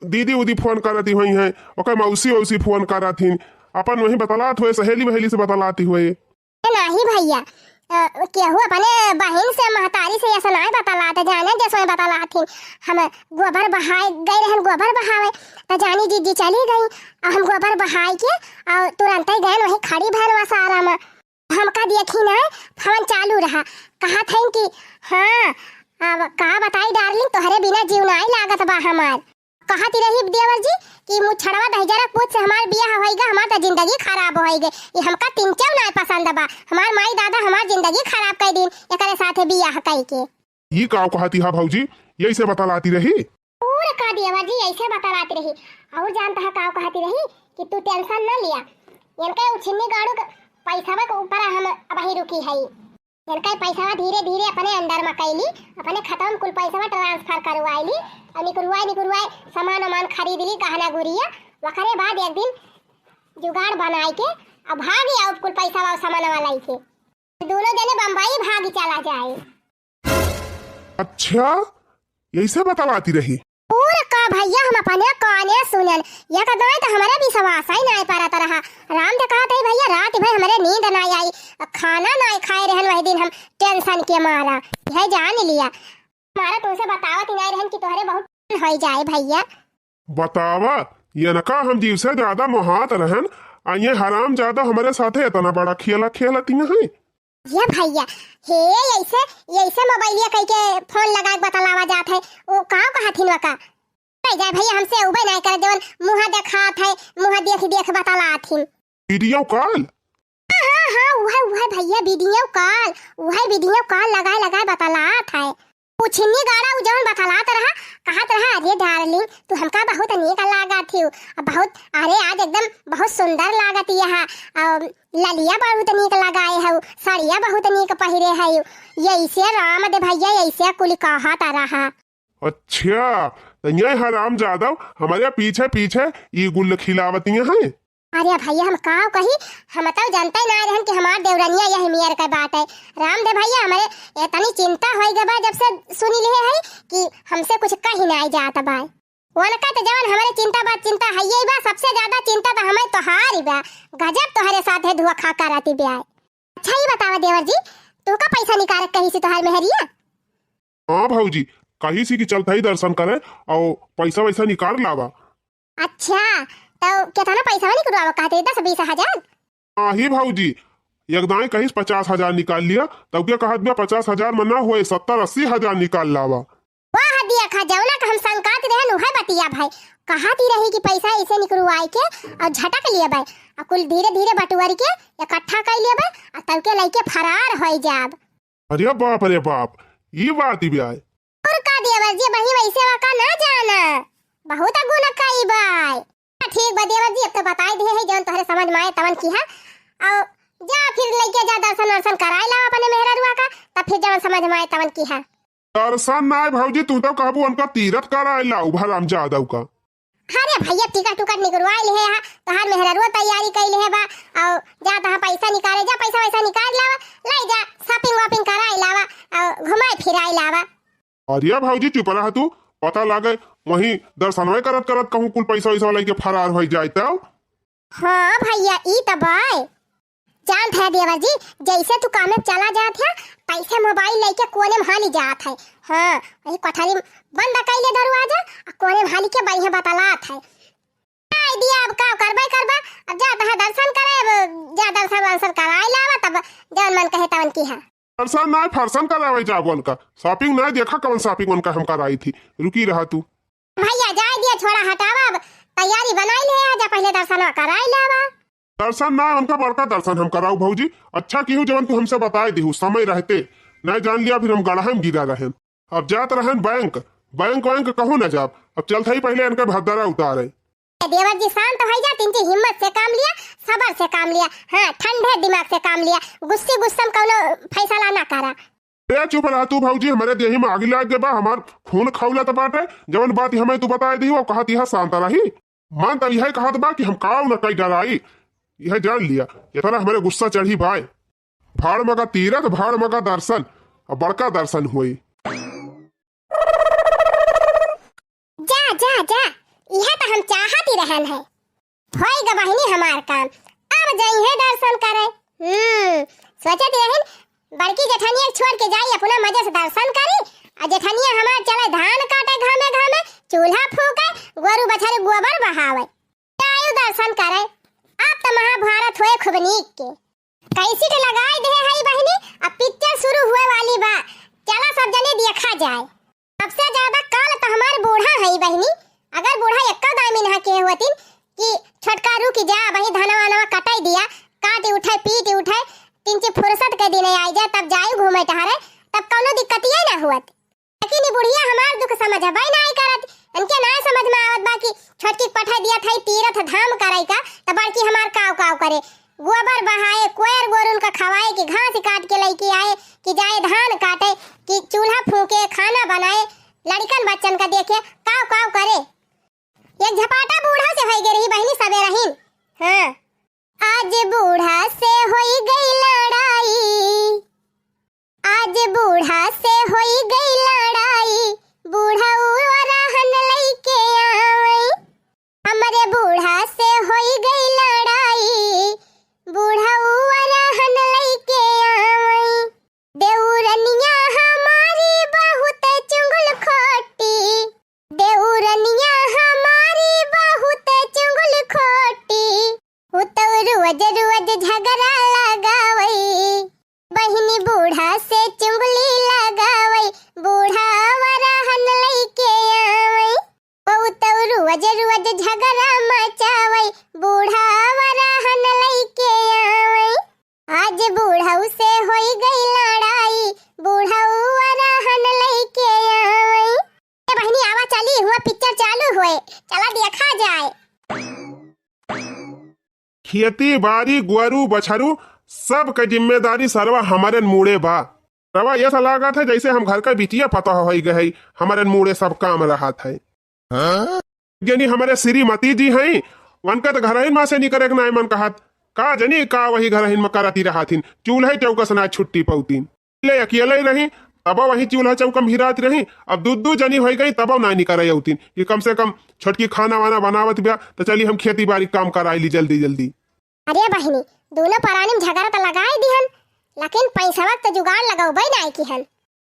दीदी उदी फोन करती हुई हैं, ओकर मौसी वौसी फोन करत हिन, अपन वहीं बतलात हुए, सहेली वहेली से बतलाती हुए। ए नाही भैया, अ, केहू अपने बहिन से, महतारी से ऐसा नाय बतलात, जाने जैसे बतलाथिन। हम गोबर बहाए गए रहन, गोबर बहावे, त जानी जीजी चली गई। आ हम गोबर बहाए के, आ तुरंते गए वहीं खड़ी भैन वसारा में। हमका देखी ना, फोन चालू रहा। कहत हईन कि हाँ, अब का बताई डार्लिंग, तोहरे बिना जीव नाई लागत बा हमार। कहत रही देवर जी कि मुछड़वा दहिजरा पूत से हमार बियाह होइगा, हमार त जिंदगी खराब होइगे। ये हमका तिनचेव नाई पसंद बा। हमार माई दादा हमार जिंदगी खराब कर दिन एकरे साथे बियाह कई के। ई का कहती हा भौजी, यही से बतलाती रही? और का देवर जी, ऐसे बतलाती रही। और जानता है का कहती रही कि तू टेंशन ना लिया, इनके उछिन्नी गाड़ू के पैसवा के ऊपर हम अबही रुकी है। इनके पैसवा धीरे धीरे अपने अंडर में कैली, अपने खाता में कुल पैसवा ट्रांसफर करवाई ली, और निकुरवाई निकुरवाई सामान वामान खरीद ली, गहना गुरिया। वकरे बाद एक दिन जुगाड़ बनाई के अब भागी आओ कुल पैसवा और सामानवा लाई के। दोनों जने बम्बई भागी चला जाए। अच्छा, यही से बतलाती रही। और का भैया, हम अपने काने सुनन, ये कदम तो हमारे विश्वास ही नहीं परत रहा। राम दे कहत है भैया, रात भर हमारे नींद नहीं आई, खाना नहीं खाए रहन वही दिन हम टेंशन के मारा। यह जान लिया, हमारा तुमसे बतावत ही नहीं रहन कि तोहरे बहुत हो जाए भैया। बतावा, इनका हम जीव से ज्यादा मोहात रहन, आ ये हराम ज्यादा हमारे साथे इतना बड़ा खेला खेलती हैं। ये भैया, हे, ऐसे, ऐसे मोबाइलिया कई के फोन लगा के बतलावा जात है, वो का कहथिन वका? नहीं जाए भैया, हमसे उबे नहीं करे, जवन मुँह देखात है, मुँह देख देख बतलाथिन। वीडियो कॉल? हाँ, हाँ, हाँ, उहे, उहे भैया, वीडियो कॉल, उहे वीडियो कॉल लगाए लगाए बतलात है। उछिन्नी गाड़ा उ जवन बतलात रहा, कहत रहा, "अरे डार्लिंग, तू हमका बहुत नीक लागत हिउ, बहुत, अरे आज एकदम बहुत सुंदर लागत यह, अ, ललिया बहुत नीक लगाए हउ, साड़िया बहुत नीक पहिरे हउ।" यैसे राम दे भैया, यैसे कुल कहत रहा। अच्छा, त ये हराम जादव हमारे पीछे पीछे ई गुल खिलावती हैं। अरे भैया, हम का कही, हम तो जानते ना रहन कि हमार देवरनिया यही मेर के बात है। राम दे भैया, हमारे इतनी चिंता होई गबा जब से सुनी लिहे है कि हमसे कुछ कही ना जात बा। उनका तो जवन हमारे चिंता बा, चिंता है ये बा, सबसे ज्यादा चिंता तो हमें तोहारी बा। गजब तोहरे साथ है धोखा करती बा। अच्छा, ये बतावा देवर जी, तू का पैसा निकाल कही से तोहार मेहरिया? हाँ भौजी, कही सी कि चलत ही दर्शन करे और पैसा वैसा निकाल लावा। अच्छा, तो कितना पैसा निकलवावा कहते, दस बीस हजार? हाँ ही भौजी, एक दाएं कहिस पचास हजार निकाल लिया, तब के कहत बा पचास हजार में ना होए, सत्तर अस्सी हजार निकाल लावा। वाह, देखा, जौना का हम संकात रहन, उहे बतिया भाई। कहती रही कि पैसा ऐसे निकलवाए के और झटक लिए भाई, और कुल धीरे धीरे बटुअर के इकट्ठा कर लिए भाई, और तब के लइके फरार हो जाब। अरे बाप रे बाप, ई बात बा। और का देवर जी, बही वैसे वका ना जाना, बहुत गुण कई बाय। ठीक बा देवर जी, अब तो बताई दिए है, जौन तोहरे समझ में आए तवन किहा। और जा फिर लइके जा, दर्शन वर्शन कराए लावा अपने मेहररुआ का, तब फिर जौन समझ में आए तवन किहा। दर्शन नाय भौजी, तू तो कहबू उनका तीरथ कराए लाऊ भराम जादव का। अरे भैया, टिकट उकट निकलवाए लिहे हा, तोहार मेहररुआ तैयारी कई लिहे बा। और जा तहाँ पैसा निकाले, जा पैसा वैसा निकाल लावा, ले जा shopping वॉपिंग कराए लावा और घुमाए फिराए लावा। अरे भौजी चुप रह तू, पता लागे वहीं दर्शनवे करत करत कहूँ कुल पैसा वैसा लेके फरार हो जाए तब। हाँ भैया, ई त बाय। जानत है देवर जी, जैसे तू कामे चला जात है, तैसे मोबाइल लेके कोने में हाली जात है। हाँ, वही कोठरी में बंद कइले दरवाजा, आ कोने में हाली के बढ़िया बतलात है। आई दिया, अब का करबे करबा, अब जा तहाँ दर्शन करे, अब जा दर्शन वर्शन कराए लावा, तब जौन मन कहे तवन किहा। दर्शन नाय, फरसन करावे जाब उनका। Shopping नाय, देखा कवन shopping उनका हम कराई थी। रुकी रहा तू। भैया जाए दिया, छोड़ा हटावा, अब तैयारी बनाई ले, जा पहले दर्शन कराई लावा। दर्शन नाय, उनका बड़का दर्शन हम कराऊ भौजी। अच्छा किहू जवन तू हमसे बताए दिहू समय रहते, नाय जान लिया फिर हम गड़हा में गिरा रहेन। अब जात रहेन बैंक, बैंक वैंक कहूँ न जाब। अब चलत ही पहले इनका भद्दरा उतारे। ए देवर जी, शांत हो जा, तिनची हिम्मत से काम लिया, सबर से काम लिया, हाँ, ठंडे दिमाग से काम लिया, गुस्से गुस्से में कौनो फैसला ना करा। ए चुप रह तू भौजी, हमरे देही में आगी लाग गए बा, हमार खून खौलत बाटे, जवन बात हमें तू बताए दी, वो कहत यह शांत रही। मन तब यह कहत बा कि हम काव न कई डराई, यह जान लिया, इतना हमरे गुस्सा चढ़ी बाय। भाड़ मगा तीरथ, भाड़ मगा दर्शन, अब बड़का दर्शन हुई। जा, जा, जा, इहे त हम चाहत ही रहन है। होई ग बहिनी हमार काम, अब जइहे दर्शन करे। हम्म, सोचत रहन, बड़की जेठनिया के छोड़ के जाई, अपना मजे से दर्शन करी। आ जेठनिया हमार चले धान काटे घामे घामे, चूल्हा फूके, गोरू बछरू गोबर बहावे। जायु दर्शन करे। अब त महाभारत होए खूब नीक के। कैसेट लगाई दे हई बहिनी, अब पिक्चर शुरू हुए वाली बा। चला सब जने देखा जाए। सबसे ज्यादा काल त हमार बूढ़ा हई बहिनी। अगर बूढ़ा एक्का दामिन हा के होतिन कि छोटका रुकि जा, वही धनवा वनवा कटाई दिया, काटि उठे, पीटि उठे, तिनची फुरसत के दिने आई जाए, तब जायु घूमे टहरे, तब कौनो दिक्कतिये ना हुअत। लेकिन ई बुढ़िया हमार दुख समझबे नाई करत, इनके नाई समझ में आवत बा कि छोटकी के पठाई दिया था तीरथ धाम करे का, त बड़की हमार काव काव करे, गोबर बहाए, कोयर गोरुन का खवाए, कि घास काट के लइके आए, कि जाए धान काटे, कि चूल्हा फूके, खाना बनाए, लड़िकन बच्चन का देखे, काव काव करे। एक झपाटा बूढ़ा से होई गई रही बहिनी सबेरहिन। हाँ। आज बूढ़ा से होई गई लड़ाई, आज बूढ़ा से होई गई लड़ाई, बूढ़ऊ वरहन लइके आवई। हमरे बूढ़ा से होई गई लड़ाई, बूढ़ऊ वरहन लइके आवई। देउरनिया हमारी बहुत चुंगल खोटी, देउरनिया हमारी बहुत चुंगल खोटी, उ तो रोज रोज झगड़ा लगावई। बहिनी बूढ़ा से चुंगली लगावई, बूढ़ा वरहन लइके आवई। उ तो रोज रोज झगड़ा मचावई, बूढ़ा वरहन लइके आवई। आज बूढ़ऊ से होई गई लड़ाई, बूढ़ऊ वरहन लइके आवई। ए बहिनी, आवा चली, हुआ पिक्चर चालू होए, चला देखा जाए। खेती बारी, गोरू बछरू, सब के जिम्मेदारी सरवा हमरे मूड़े बा। रवा ऐसा लागत है जैसे हम घर का बिटिया पतोह होई गए, हमरे मूड़े सब काम रहत है। हाँ? यानी हमरे श्रीमती जी हैं, उनका तो घरहिन में से निकरे के नाय मन कहत। का जनी का वही घरहिन में करती रहत हिन, चूल्हे चौकस ना छुट्टी पौतीन। ले अकेले रही, तबो वही चूल्हा चौका में भिरात रही। अब दू दू जनी होई गई, तबो ना निकरे अउतीन कि कम से कम छोटकी खाना वाना बनावत बिया, तो चली हम खेती बारी काम कराई ली जल्दी जल्दी। अरे बहिनी, दोनों परानी में झगड़ा तो लगाई दिहन, लेकिन पैसवा के तो जुगाड़ लगौबे नाई किहन।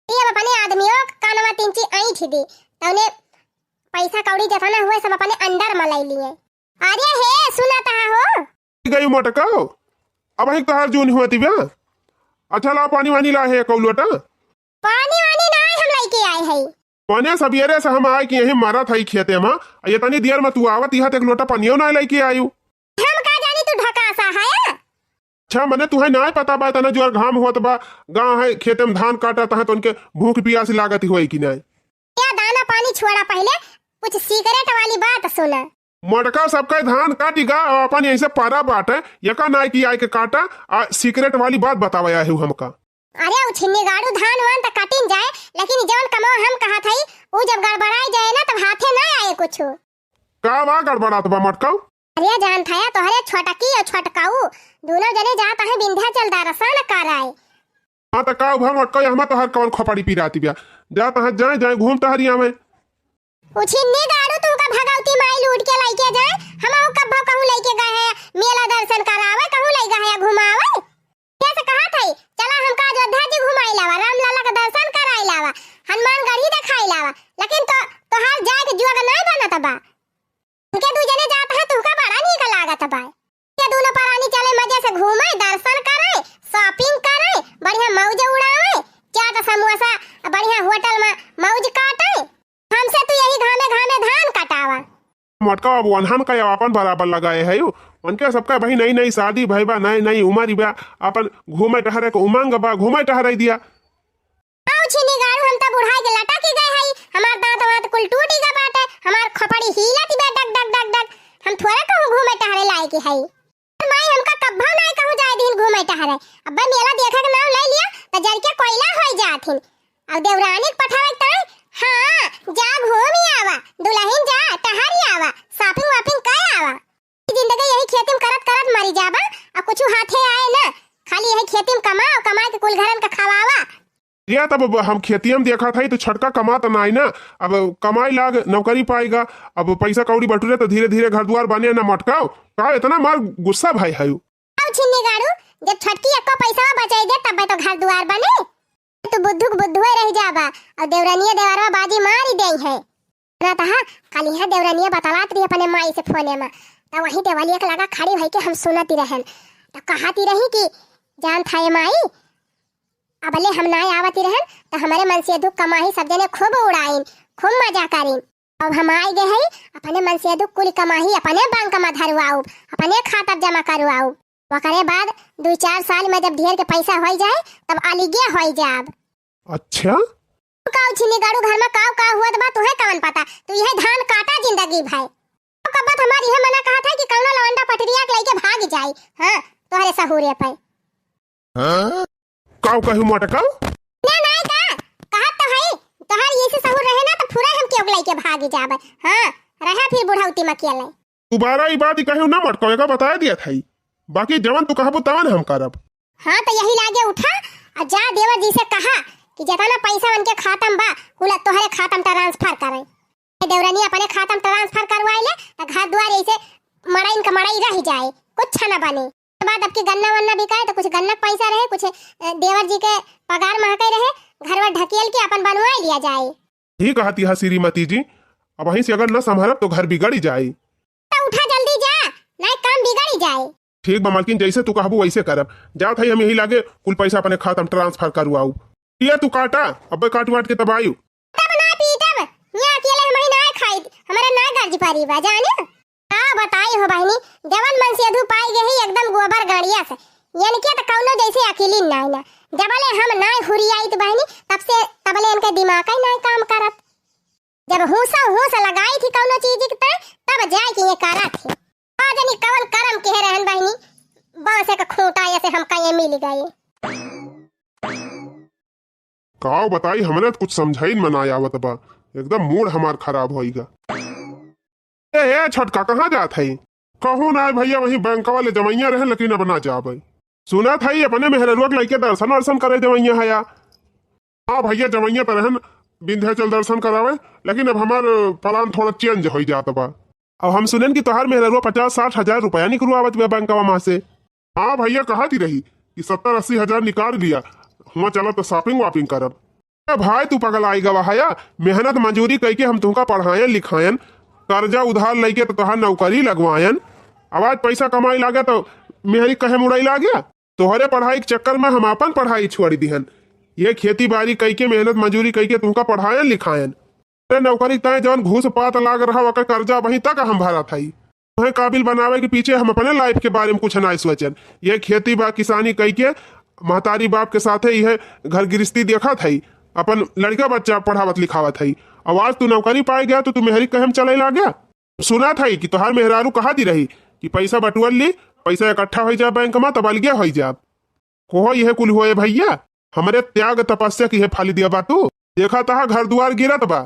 ये अब अपने आदमियों के कानवा तीन ची ऐंठ दी, तौने पैसा कौड़ी जतना हुए सब अपने अंडर में ले लिए। अरे हे, सुना तहा हो? गई मोटका, अब ही तोहार जून हुआ तिबा। अच्छा ला पानी वानी ला है कौ लोटा। पानी वानी ना हम लेके आए हैं। मने सबेरे से हम आए कि यही मरत हई खेते में, आ ये तनी देर में तू आवत यहाँ तक लोटा पनियो ना लेके आयु। हम का जानी तू ढकासा है? अच्छा, मने तुहे नाय पता बा, इतना जोर घाम होत बा, गाँव है, खेते में धान काटत है, तो उनके भूख पियास लागत होई कि नाय? या दाना पानी छोड़ा, पहले कुछ सिगरेट वाली बात सुना। मोटका सबके धान काटी गा, और अपन यहीं से पारा बाटे, यका नाय कि आय के काटा, आ सिगरेट वाली बात बतावे आए हो हमका। अरे उ छिन्नी गाड़ू, धान वान त काटिन जाए, लेकिन जौन कमवा हम कहत हई, उ जब गड़बड़ाई जाए ना, तब हाथे ना आए कुछ। का बा गड़बड़ात बा मोटका? अरे जान थाया, तोहरे छोटकी और छोटकाऊ दोनों जने जात हैं विंध्याचल दर्शन कराए। हाँ, तो का भा मोटका, हमा तोहर कौन खोपड़ी पिराती बिया? जा तहाँ जाए, जाए घूम टहरी आवे। उ छिन्नी गाड़ू, तुमका भगवती माई लूट के लइके जाए, हम कब कहूँ लइके गए हैं मेला दर्शन करावे, कहूँ लइ गए हैं घुमावे। कैसे कहा था, चला हमका अयोध्या जी घुमाई लावा, रामलला का दर्शन कराई लावा, हनुमानगढ़ी दिखाई लावा, लेकिन तो तोहार जाए के जुआ का नहीं बनत बा। इनके दू जने जात है, तुहका बड़ा नीक लागत बा। ये दोनों परानी चले मजे से घूमे, दर्शन करे, shopping करे, बढ़िया मौज उड़ावे, चाट समोसा बढ़िया होटल में मौज काटे। हमसे तू यही घामे घामे धान कटावा। मोटका बाबू, अनहन का अपन बराबर लगाए है यू। उनके सबका भाई नई नई शादी भई बा, नई नई उम्र बा, अपन घूमे टहरे के उमंग बा, घूमे टहरे दिया। आउ छिनी गाड़ू, हम त बुढ़ाई के लटक गए हई, हमार दांत वांत कुल टूटी गा बाटे, हमार खोपड़ी हिलत बा डग डग डग डग। हम थोड़े कहूँ घूमे टहरे लायक हई। माई हमका कब्बो नाई कहूँ जाए दीन घूमे टहरे। अब्बे मेला देखे के नाम ले लिया त जर के कोयला होई जात हिन। अब देवरानी के पठावे के ताई, हाँ, जा घूम आवा, दुल्हन जा टहर आवा, shopping वॉपिंग कर आवा। जिंदगी यही खेती में करत करत मरी जाबा, अब कुछ हाथे आए ना, खाली यही खेती में कमाओ, कमाए के कुल घरन का खवावा। या तब अब हम खेतिया में देखत हई तो छोटका कमात नाई ना, अब कमाई लाग, नौकरी पाएगा, अब पैसा कौड़ी बटुरे तो धीरे धीरे घर दुआर बने ना मोटकाओ। का इतना मार गुस्सा भाई है? आउ छिन्नी गाड़ू, जब छोटकी एक्को पैसा बचाई दे, तब तो घर दुआर बने। तू बुद्धू के बुद्धुए रह जाबा, और देवरनिया देवरवा बाजी मारी देई है। ना तहा, कल यहाँ देवरनिया बतलात रही अपने माई से फोने में, तो वहीं देवलिया के लगा खड़ी होई के हम सुनती रहन, तो कहती रही कि जान था ये माई, अबले हम नाय आवती रहन, तो हमारे मनसेधु कमाही सब जने खूब उड़ाइन, खूब मजा करिन। अब हम आइ गए हई, अपने मनसेधु कुल कमाही अपने बैंक में धरवाउब, अपने खाता जमा करवाउब। ओकरे बाद दुइ चार साल में जब ढेर के पैसा होइ जाए, तब अलगे होइ जाब। अच्छा? काउ छिनी गाड़ू घर में काउ काउ हुअत बा, तुहे कवन पता? तू यह धान काटा जिंदगी भर। तो कब्बत हमार यह मना कहा था कि कौनो लवंडा पटरिया के लेके भाग जाई। हाँ, तोहरे सहूरे पे। हाँ? काउ कहू मोटका? ना, ना, का? कहत तो हई, तोहार यही से सहूर रहे ना, तो फुरा हम केहू के लेके भाग जाबे। हाँ, रहा फिर बुढ़ौती में अकेले। दोबारा ई बात कहू ना मोटका, एका बताए दिया था। बाकी जवन तू कहबू तवन हम करब। हाँ, तो यही लागे उठा, और जा देवर जी से कहा कि जितना पैसा उनके खाता में बा, कुल तोहरे खाता में ट्रांसफर करे। देवरनी अपने खाता में ट्रांसफर करवाए ले, तो घर दुआर ऐसे मड़ाइन का मड़ाई रह जाए, कुछ न बने। के बाद अब की गन्ना वन्ना बिकाए, तो कुछ गन्ना के पैसा रहे, कुछ, अ, देवर जी के पगार महके रहे, घरवा ढकेल के अपन बनवाए लिया जाए। ठीक कहती है श्रीमती जी, अब वहीं से अगर न संभरब तो घर बिगड़ ही जाए। तो उठा जल्दी जा, नहीं काम बिगड़ ही जाए। ठीक बा मालकिन, जैसे तू कहबू वैसे करब। जात हई हम यही लागे कुल पैसा अपने खाता में ट्रांसफर करवाऊ। ये तू काटा, अबे काट वाट के तब आयु। तब ना पीटब, यहाँ अकेले हम ही ना खाई, हमारे ना गर्ज पारी बा, जाने? का बताई हो बहिनी, जवन मनसेधू पाई गई एकदम गोबर गाड़िया से। इनके त कौनो जैसे अकेली नाय ना। जबले हम नाय हुरियाइत बहिनी, तब से तबले इनके दिमाग ही नाय काम करत। जब होसा होस लगाई थी कौनो चीज के तय, तब जाए के ये करा थी। का जानी कवन करम के रहन बहिनी, बांसे का खूंटा ऐसे हमका ये मिल गए। काव बताई, हमरे त कुछ समझाइन में ना आवत बा, एकदम मूड हमार खराब होइगा। ए, ए, छोटका, कहाँ जात है? कहूँ ना भैया, वहीं बैंक वाले जमैया रहे, लेकिन अब ना जाबे। सुनत है अपने मेहररुआ के लइके दर्शन वर्शन करे जमैया है या? हाँ भैया, जमैया तो रहन विंध्याचल दर्शन करावे, लेकिन अब हमार प्लान थोड़ा चेंज हो जात बा। अब हम सुनेन कि तोहार मेहररुआ पचास साठ हजार रुपया निकलवावत बा बैंकवा मा से। हाँ भैया, कहती रही कि सत्तर अस्सी हजार निकाल लिया, हुआ चला तो शॉपिंग वॉपिंग करब। ए भाई, तू पगल आई गवा हया, मेहनत मजूरी कइके हम तुमका पढ़ायन लिखायन, कर्जा उधार लइके तो तोहार नौकरी लगवायन। अब आज पैसा कमाई लागे तो मेहरी कहे मुड़ई लागे? तोहरे पढ़ाई के चक्कर में हम आपन पढ़ाई छोड़ दिहन। ये खेती बाड़ी कइके, मेहनत मजूरी कइके तुमका पढ़ायन लिखायन। अरे नौकरी तय जौन घूस पात लाग रहा, ओकर कर्जा वहीं तक हम भरत हई। तोहे काबिल बनावे के पीछे हम अपने लाइफ के बारे में कुछ नाय सोचन। ये खेती बा किसानी कइके महतारी बाप के साथे इहे घर गृहस्थी देखत हई, अपन लड़का बच्चा पढ़ावत लिखावत हई। अब आज तू नौकरी पाए गया तो तू मेहरी कहे में चले लाग गया। सुनत हई कि तोहार मेहरारू कहती रही कि पैसा बटुअल ली, पैसा इकट्ठा होइ जा बैंक में, तब अलगे होइ जा। कोहो यह कुल होए भैया, हमरे त्याग तपस्या की है फल दिया बा तू। देखा तहा घर दुआर गिरत बा,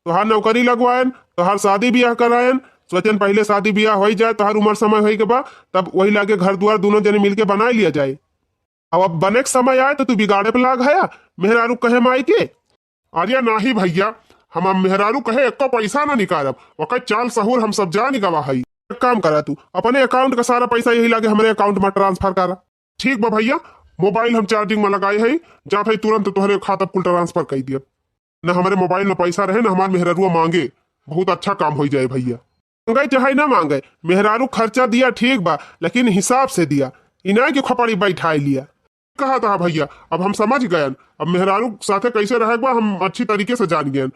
तोहार नौकरी लगवायन, तोहार शादी बियाह करायन, सोचन पहिले शादी बियाह होई जाए, तोहार उम्र समय होई के बा, तब वही लागे घर दुआर दोनों जने मिलके बनाए लिया जाए। अब, अब बने के समय आए तो तू बिगाड़े पे लाग हया, मेहरारू कहे माई के। अरे नाही भैया, हम अब मेहरारू कहे एको पैसा ना निकारब, ओकर चाल सहूर हम सब जान गवा हई। एक काम करा तू, अपने अकाउंट का सारा पैसा यही लागे हमरे अकाउंट में ट्रांसफर करा। ठीक बा भैया, मोबाइल हम चार्जिंग में लगाए हई, जात हई तुरंत तोहरे खाता कुल ट्रांसफर कर दिया। न हमरे मोबाइल में पैसा रहे, न हमार मेहरारुआ मांगे, बहुत अच्छा काम होई जाए भैया। मांगे चाहे ना मांगे, मेहरारू खर्चा दिया ठीक बा, लेकिन हिसाब से दिया, इनाय के खोपड़ी बैठाए लिया। कहा था भैया, अब हम समझ गयन, अब मेहरारू साथे कैसे रहे बा हम अच्छी तरीके से जान गयन।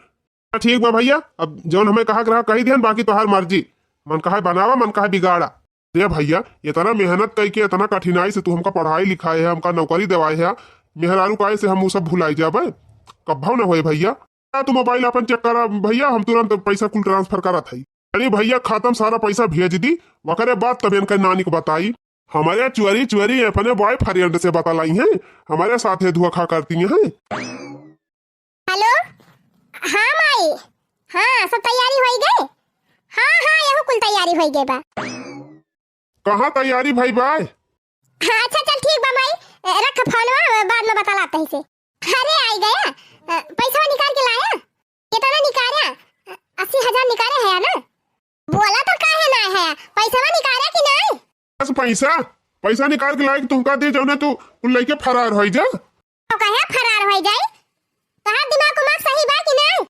ठीक बा भैया, अब जौन हमें कहा के रहा कही दिहन, बाकी तोहार मर्जी, मन कहे बनावा, मन कहे बिगाड़ा। दे भैया, इतना मेहनत कइके, इतना कठिनाई से तू हमका पढ़ाई लिखाए है, हमका नौकरी देवाए है, मेहरारू काहे से हम उ सब भुलाई जाबे? कब्भौ न होए भैया। आ, तू मोबाइल अपन चेक करा भैया, हम तुरंत पैसा कुल ट्रांसफर करत हई। अरे भैया, खाता में सारा पैसा भेज दी, ओकरे बाद तब इनका नानी को बताई। हमारे चोरी चोरी अपने बॉयफ्रेंड से बतलाई हैं, हमारे साथे धोखा करती हैं। हेलो, हाँ माई, हाँ सब तैयारी होई गए? हाँ हाँ, यहू कुल तैयारी होई गए बा। कहाँ तैयारी भई बा? हाँ, अच्छा चल ठीक बा माई, ए, रख फोनवा, बाद में बतलात हई से। अरे आई गया, अ, पैसवा निकाल के लाया? कितना निकाला? अ, अस्सी हजार निकाले है ना? बोला तो काहे ना है, पैसवा निकाला कि नहीं? बस पैसा? पैसा निकाल के लाइके तुमका दे, जौने तू कुल लइके फरार होइ जा। तो कहे फरार होइ जाई? तोहार दिमाग उमाग सही बा कि नाहीं?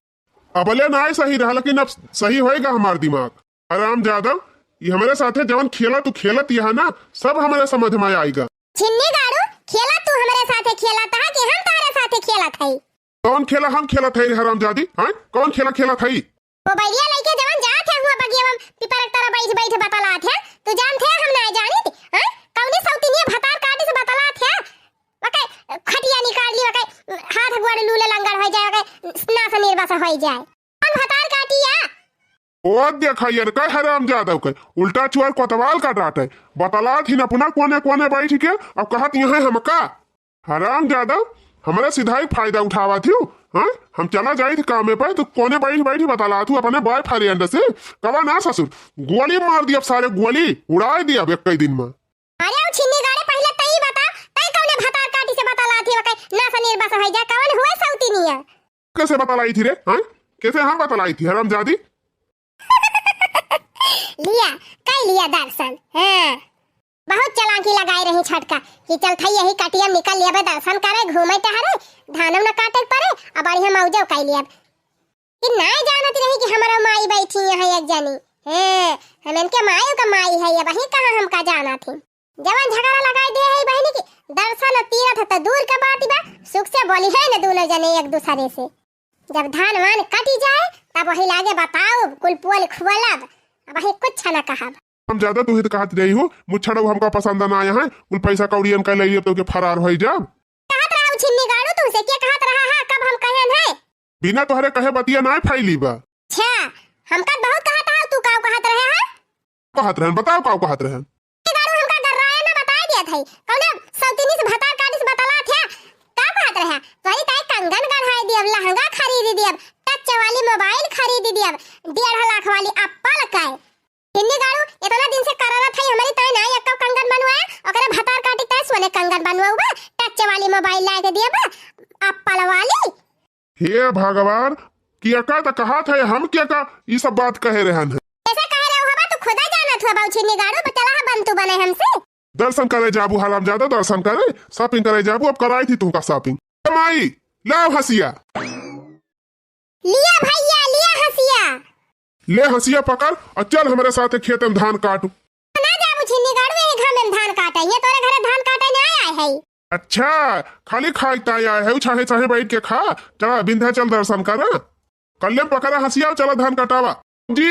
अबले नाहीं सही रहा, लेकिन अब सही होइगा हमार दिमाग। हरामजादा, ई हमरे साथे जवन खेला तू खेलत यहा ना, सब हमरे समझ मा आइगा। छिन्नी गाड़ू, खेला तू हमरे साथे खेलत हा कि हम तोहरे साथे खेलत हई? कौन खेला हम खेलत हई रे हरामजादी? हाँ, कौन खेला खेलत हई? मोबाइलिया लइके जवन जात है हुआ बगिया में, पिपर के तरह बैठ बैठ बतलात है। तू जानत है हम नाहीं जानित? हाँ, कौने सौतिनिया भतार काटी से बतलात है? ओके, खटिया निकाल ली, ओके, हाथ गोड़ लूले लंगड़ होइ जाए, ओके, नास निर्बस होइ जाए। कौन भतार काटिया? ओ देखा यार, कै हरामजादा के उल्टा चुआर कोतवाल का डांटे। बतलात ही न अपना कोने कोने बैठ के, अब कहत यहाँ हमका। हरामजादा, हमरे सिधाई फायदा उठावत हियो, हाँ? हम चला जाइत कामे पे, तू कोने बैठ बैठ बतलात हू अपने बॉयफ्रेंड से। कवा ना ससुर, गोली मार दियब सारे, गोली उड़ाइ दियब एक्कै दिन मा। अरे ओ छिन्नी गाड़े, पहिले तई बता, तई कौने भतार काटी से बतलात ही, ओके, नास निर्बस होइ जा, कौन हुए सौतिनिया? कैसे बतलाइत ही रे, हाँ? कैसे हम बतलाइत ही, हरामजादी? लिया, कइ लिया दर्शन, हाँ। बहुत चालाकी लगाए रही छोटका कि चलत हई यही कटिया निकल लेबे दर्शन करे, घूमे टहरे, धानो न काटे के परे, अब बढ़िया मौजो कइ लेब। कि नाहीं जानत रही कि हमरो माई बैठी यहाँ एक जनी। हैं, हम इनके माई का माई है, अबहीं कहाँ हमका जानत ही। जवन झगड़ा लगाइ दे है बहिनी की, दर्शन तीरथ त दूर के बात बा, सुख से बोली है न दूनो जने एक दूसरे से। जब धान वान कटी जाए, तब वही लागे बताओ, कुल पोल खोलब, अबहीं कुछ न कहब। हरामजादा, तू ही तो कहत रही हो, मुच्छड़ऊ हमका पसंद ना आया है, कुल पैसा कौड़ियन का ले लिए तो के फरार होइ जाब। कहत रहा उ छिन्नी गाड़ू तुमसे, के कहत रहा है, कब हम कहन है? बिना तोहरे कहे बतिया नाहीं फैली बा। अच्छा, हमका बहुत कहत रहा, तू का कहत रहे है? कहत रहन, बताओ का कहत रहन? ए दारू हमका गर्राए ना बताए दिया था, कौनो सौतिनी से भतार काटी से बतलात है, का कहत रहे? तोरी ताई कंगन गढ़ाए दियब, लहंगा खरीद दियब, टच वाली मोबाइल खरीद दियब, डेढ़ लाख वाली एप्पल का। हिन्नी गाड़ू, इतना दिन से करत है हमरी ताई ना एक कंगन बनवाए, ओकरे भतार काटी ताई सोने कंगन बनवाऊ बा, टच वाली मोबाइल लाके दियब, एप्पल वाली। हे भगवान, केका त कहत है, हम केका ई सब बात कहे रहन है। कैसे कहे रहे हो बा, तू खुदा जानत हो बा, छिन्नी गाड़ू, चला हा बंतू बने हमसे। दर्शन करे जाबू हरामजादा, दर्शन करे, shopping करे जाबू, अब कराई थी तुमका shopping। ए माई, लाओ हंसिया। लिया भैया, लिया हंसिया। ले हंसिया पकड़ और चल हमरे साथे खेत में धान काटू। ना जाबू छिन्नी गाड़ू, यही घाम में धान काटे, ये तोरे घरे धान काटे ना आए है। अच्छा, खाली खाए ताई आए है, छाहे छाहे बैठ के खा, चला विंध्याचल दर्शन करा। कल्ले पकड़ा हंसिया, चला धान कटावा। जी,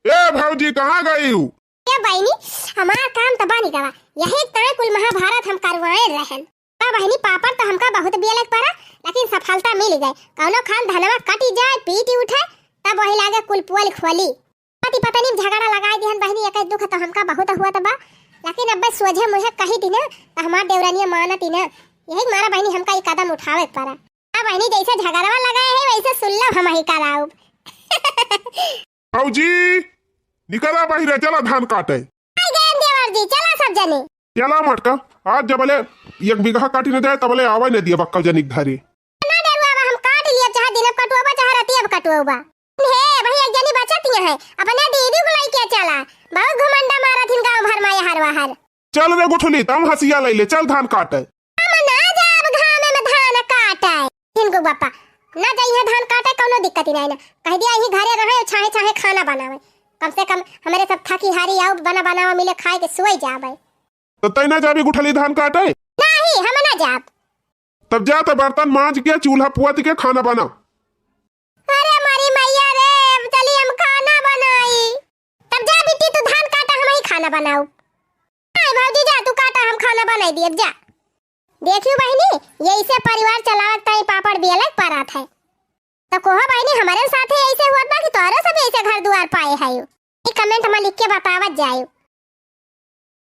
ए भौजी, कहाँ गई हूँ? ए बहिनी, हमार काम त बनी गवा, यही ताई कुल महाभारत हम करवाए रहन। का बहिनी, पापड़ त हमका बहुत बियले के पड़ा, लेकिन सफलता मिल गए। कौनो खान धनवा कटी जाए, पीटी उठे, तब वही लागे कुल पोल खोली। पति पत्नी में झगड़ा लगाए दिहन बहिनी, एक दुख तो हमका बहुत हुआ त बा, लेकिन अब सोझे मुँहे कही दी ना, त हमार देवरानिया मानती ना, यही मारा बहिनी हमका ई कदम उठावे के पड़ा। अब बहिनी जैसे झगड़वा लगाए है, वैसे सुल्ला हम ही कराउब। भौजी, निकला बहिरे, चला धान काटे। आई गए देवर जी, चला सब जने। चला मटका, आज जबले एक बीघा काटी न जाए, तबले आवे न दिया बक्कल जनिक धरी। ना देवर बाबा, हम काट लिया, चाहे दिन अब कटुआबा, चाहे राती अब कटुआबा। हे, वही एक जनी बचत यहाँ है, अपने दीदी को लेके चला। बहुत घुमंडा मारा थिन गाँव भर में हर बाहर। चल रे गुठली, तम हंसिया ले ले, चल धान काटे। हम ना जाब घामे में धान काटे। हिनको बापा, ना जाइए धान काटे, कौनो दिक्कत ही नहीं ना। कह दिया यही घरे रहे, छाहे छाहे खाना बनावे। कम से कम हमरे सब थकी हारी आउ बना बनावा मिले, खाए के सोई जावे। तो तै ना जाबी गुठली धान काटे? नहीं, हम ना जाब। तब जा तो बर्तन मांज के, चूल्हा पुअत के खाना बना। अरे मारी मैया रे, अब चली हम खाना बनाई। तब जा बिट्टी तू धान काटा, हम ही खाना बनाऊ। आए भौजी जा तू काटा, हम खाना बनाई दिए, जा। देखियो बहिनी, यही से परिवार चलावत ताई पापड़ बियले के परात है। तो कोहो बहिनी हमरे साथे ऐसे हुआ बा कि तोहरे सब ऐसे घर दुआर पाए है? ई comment में लिख के बतावत जाए।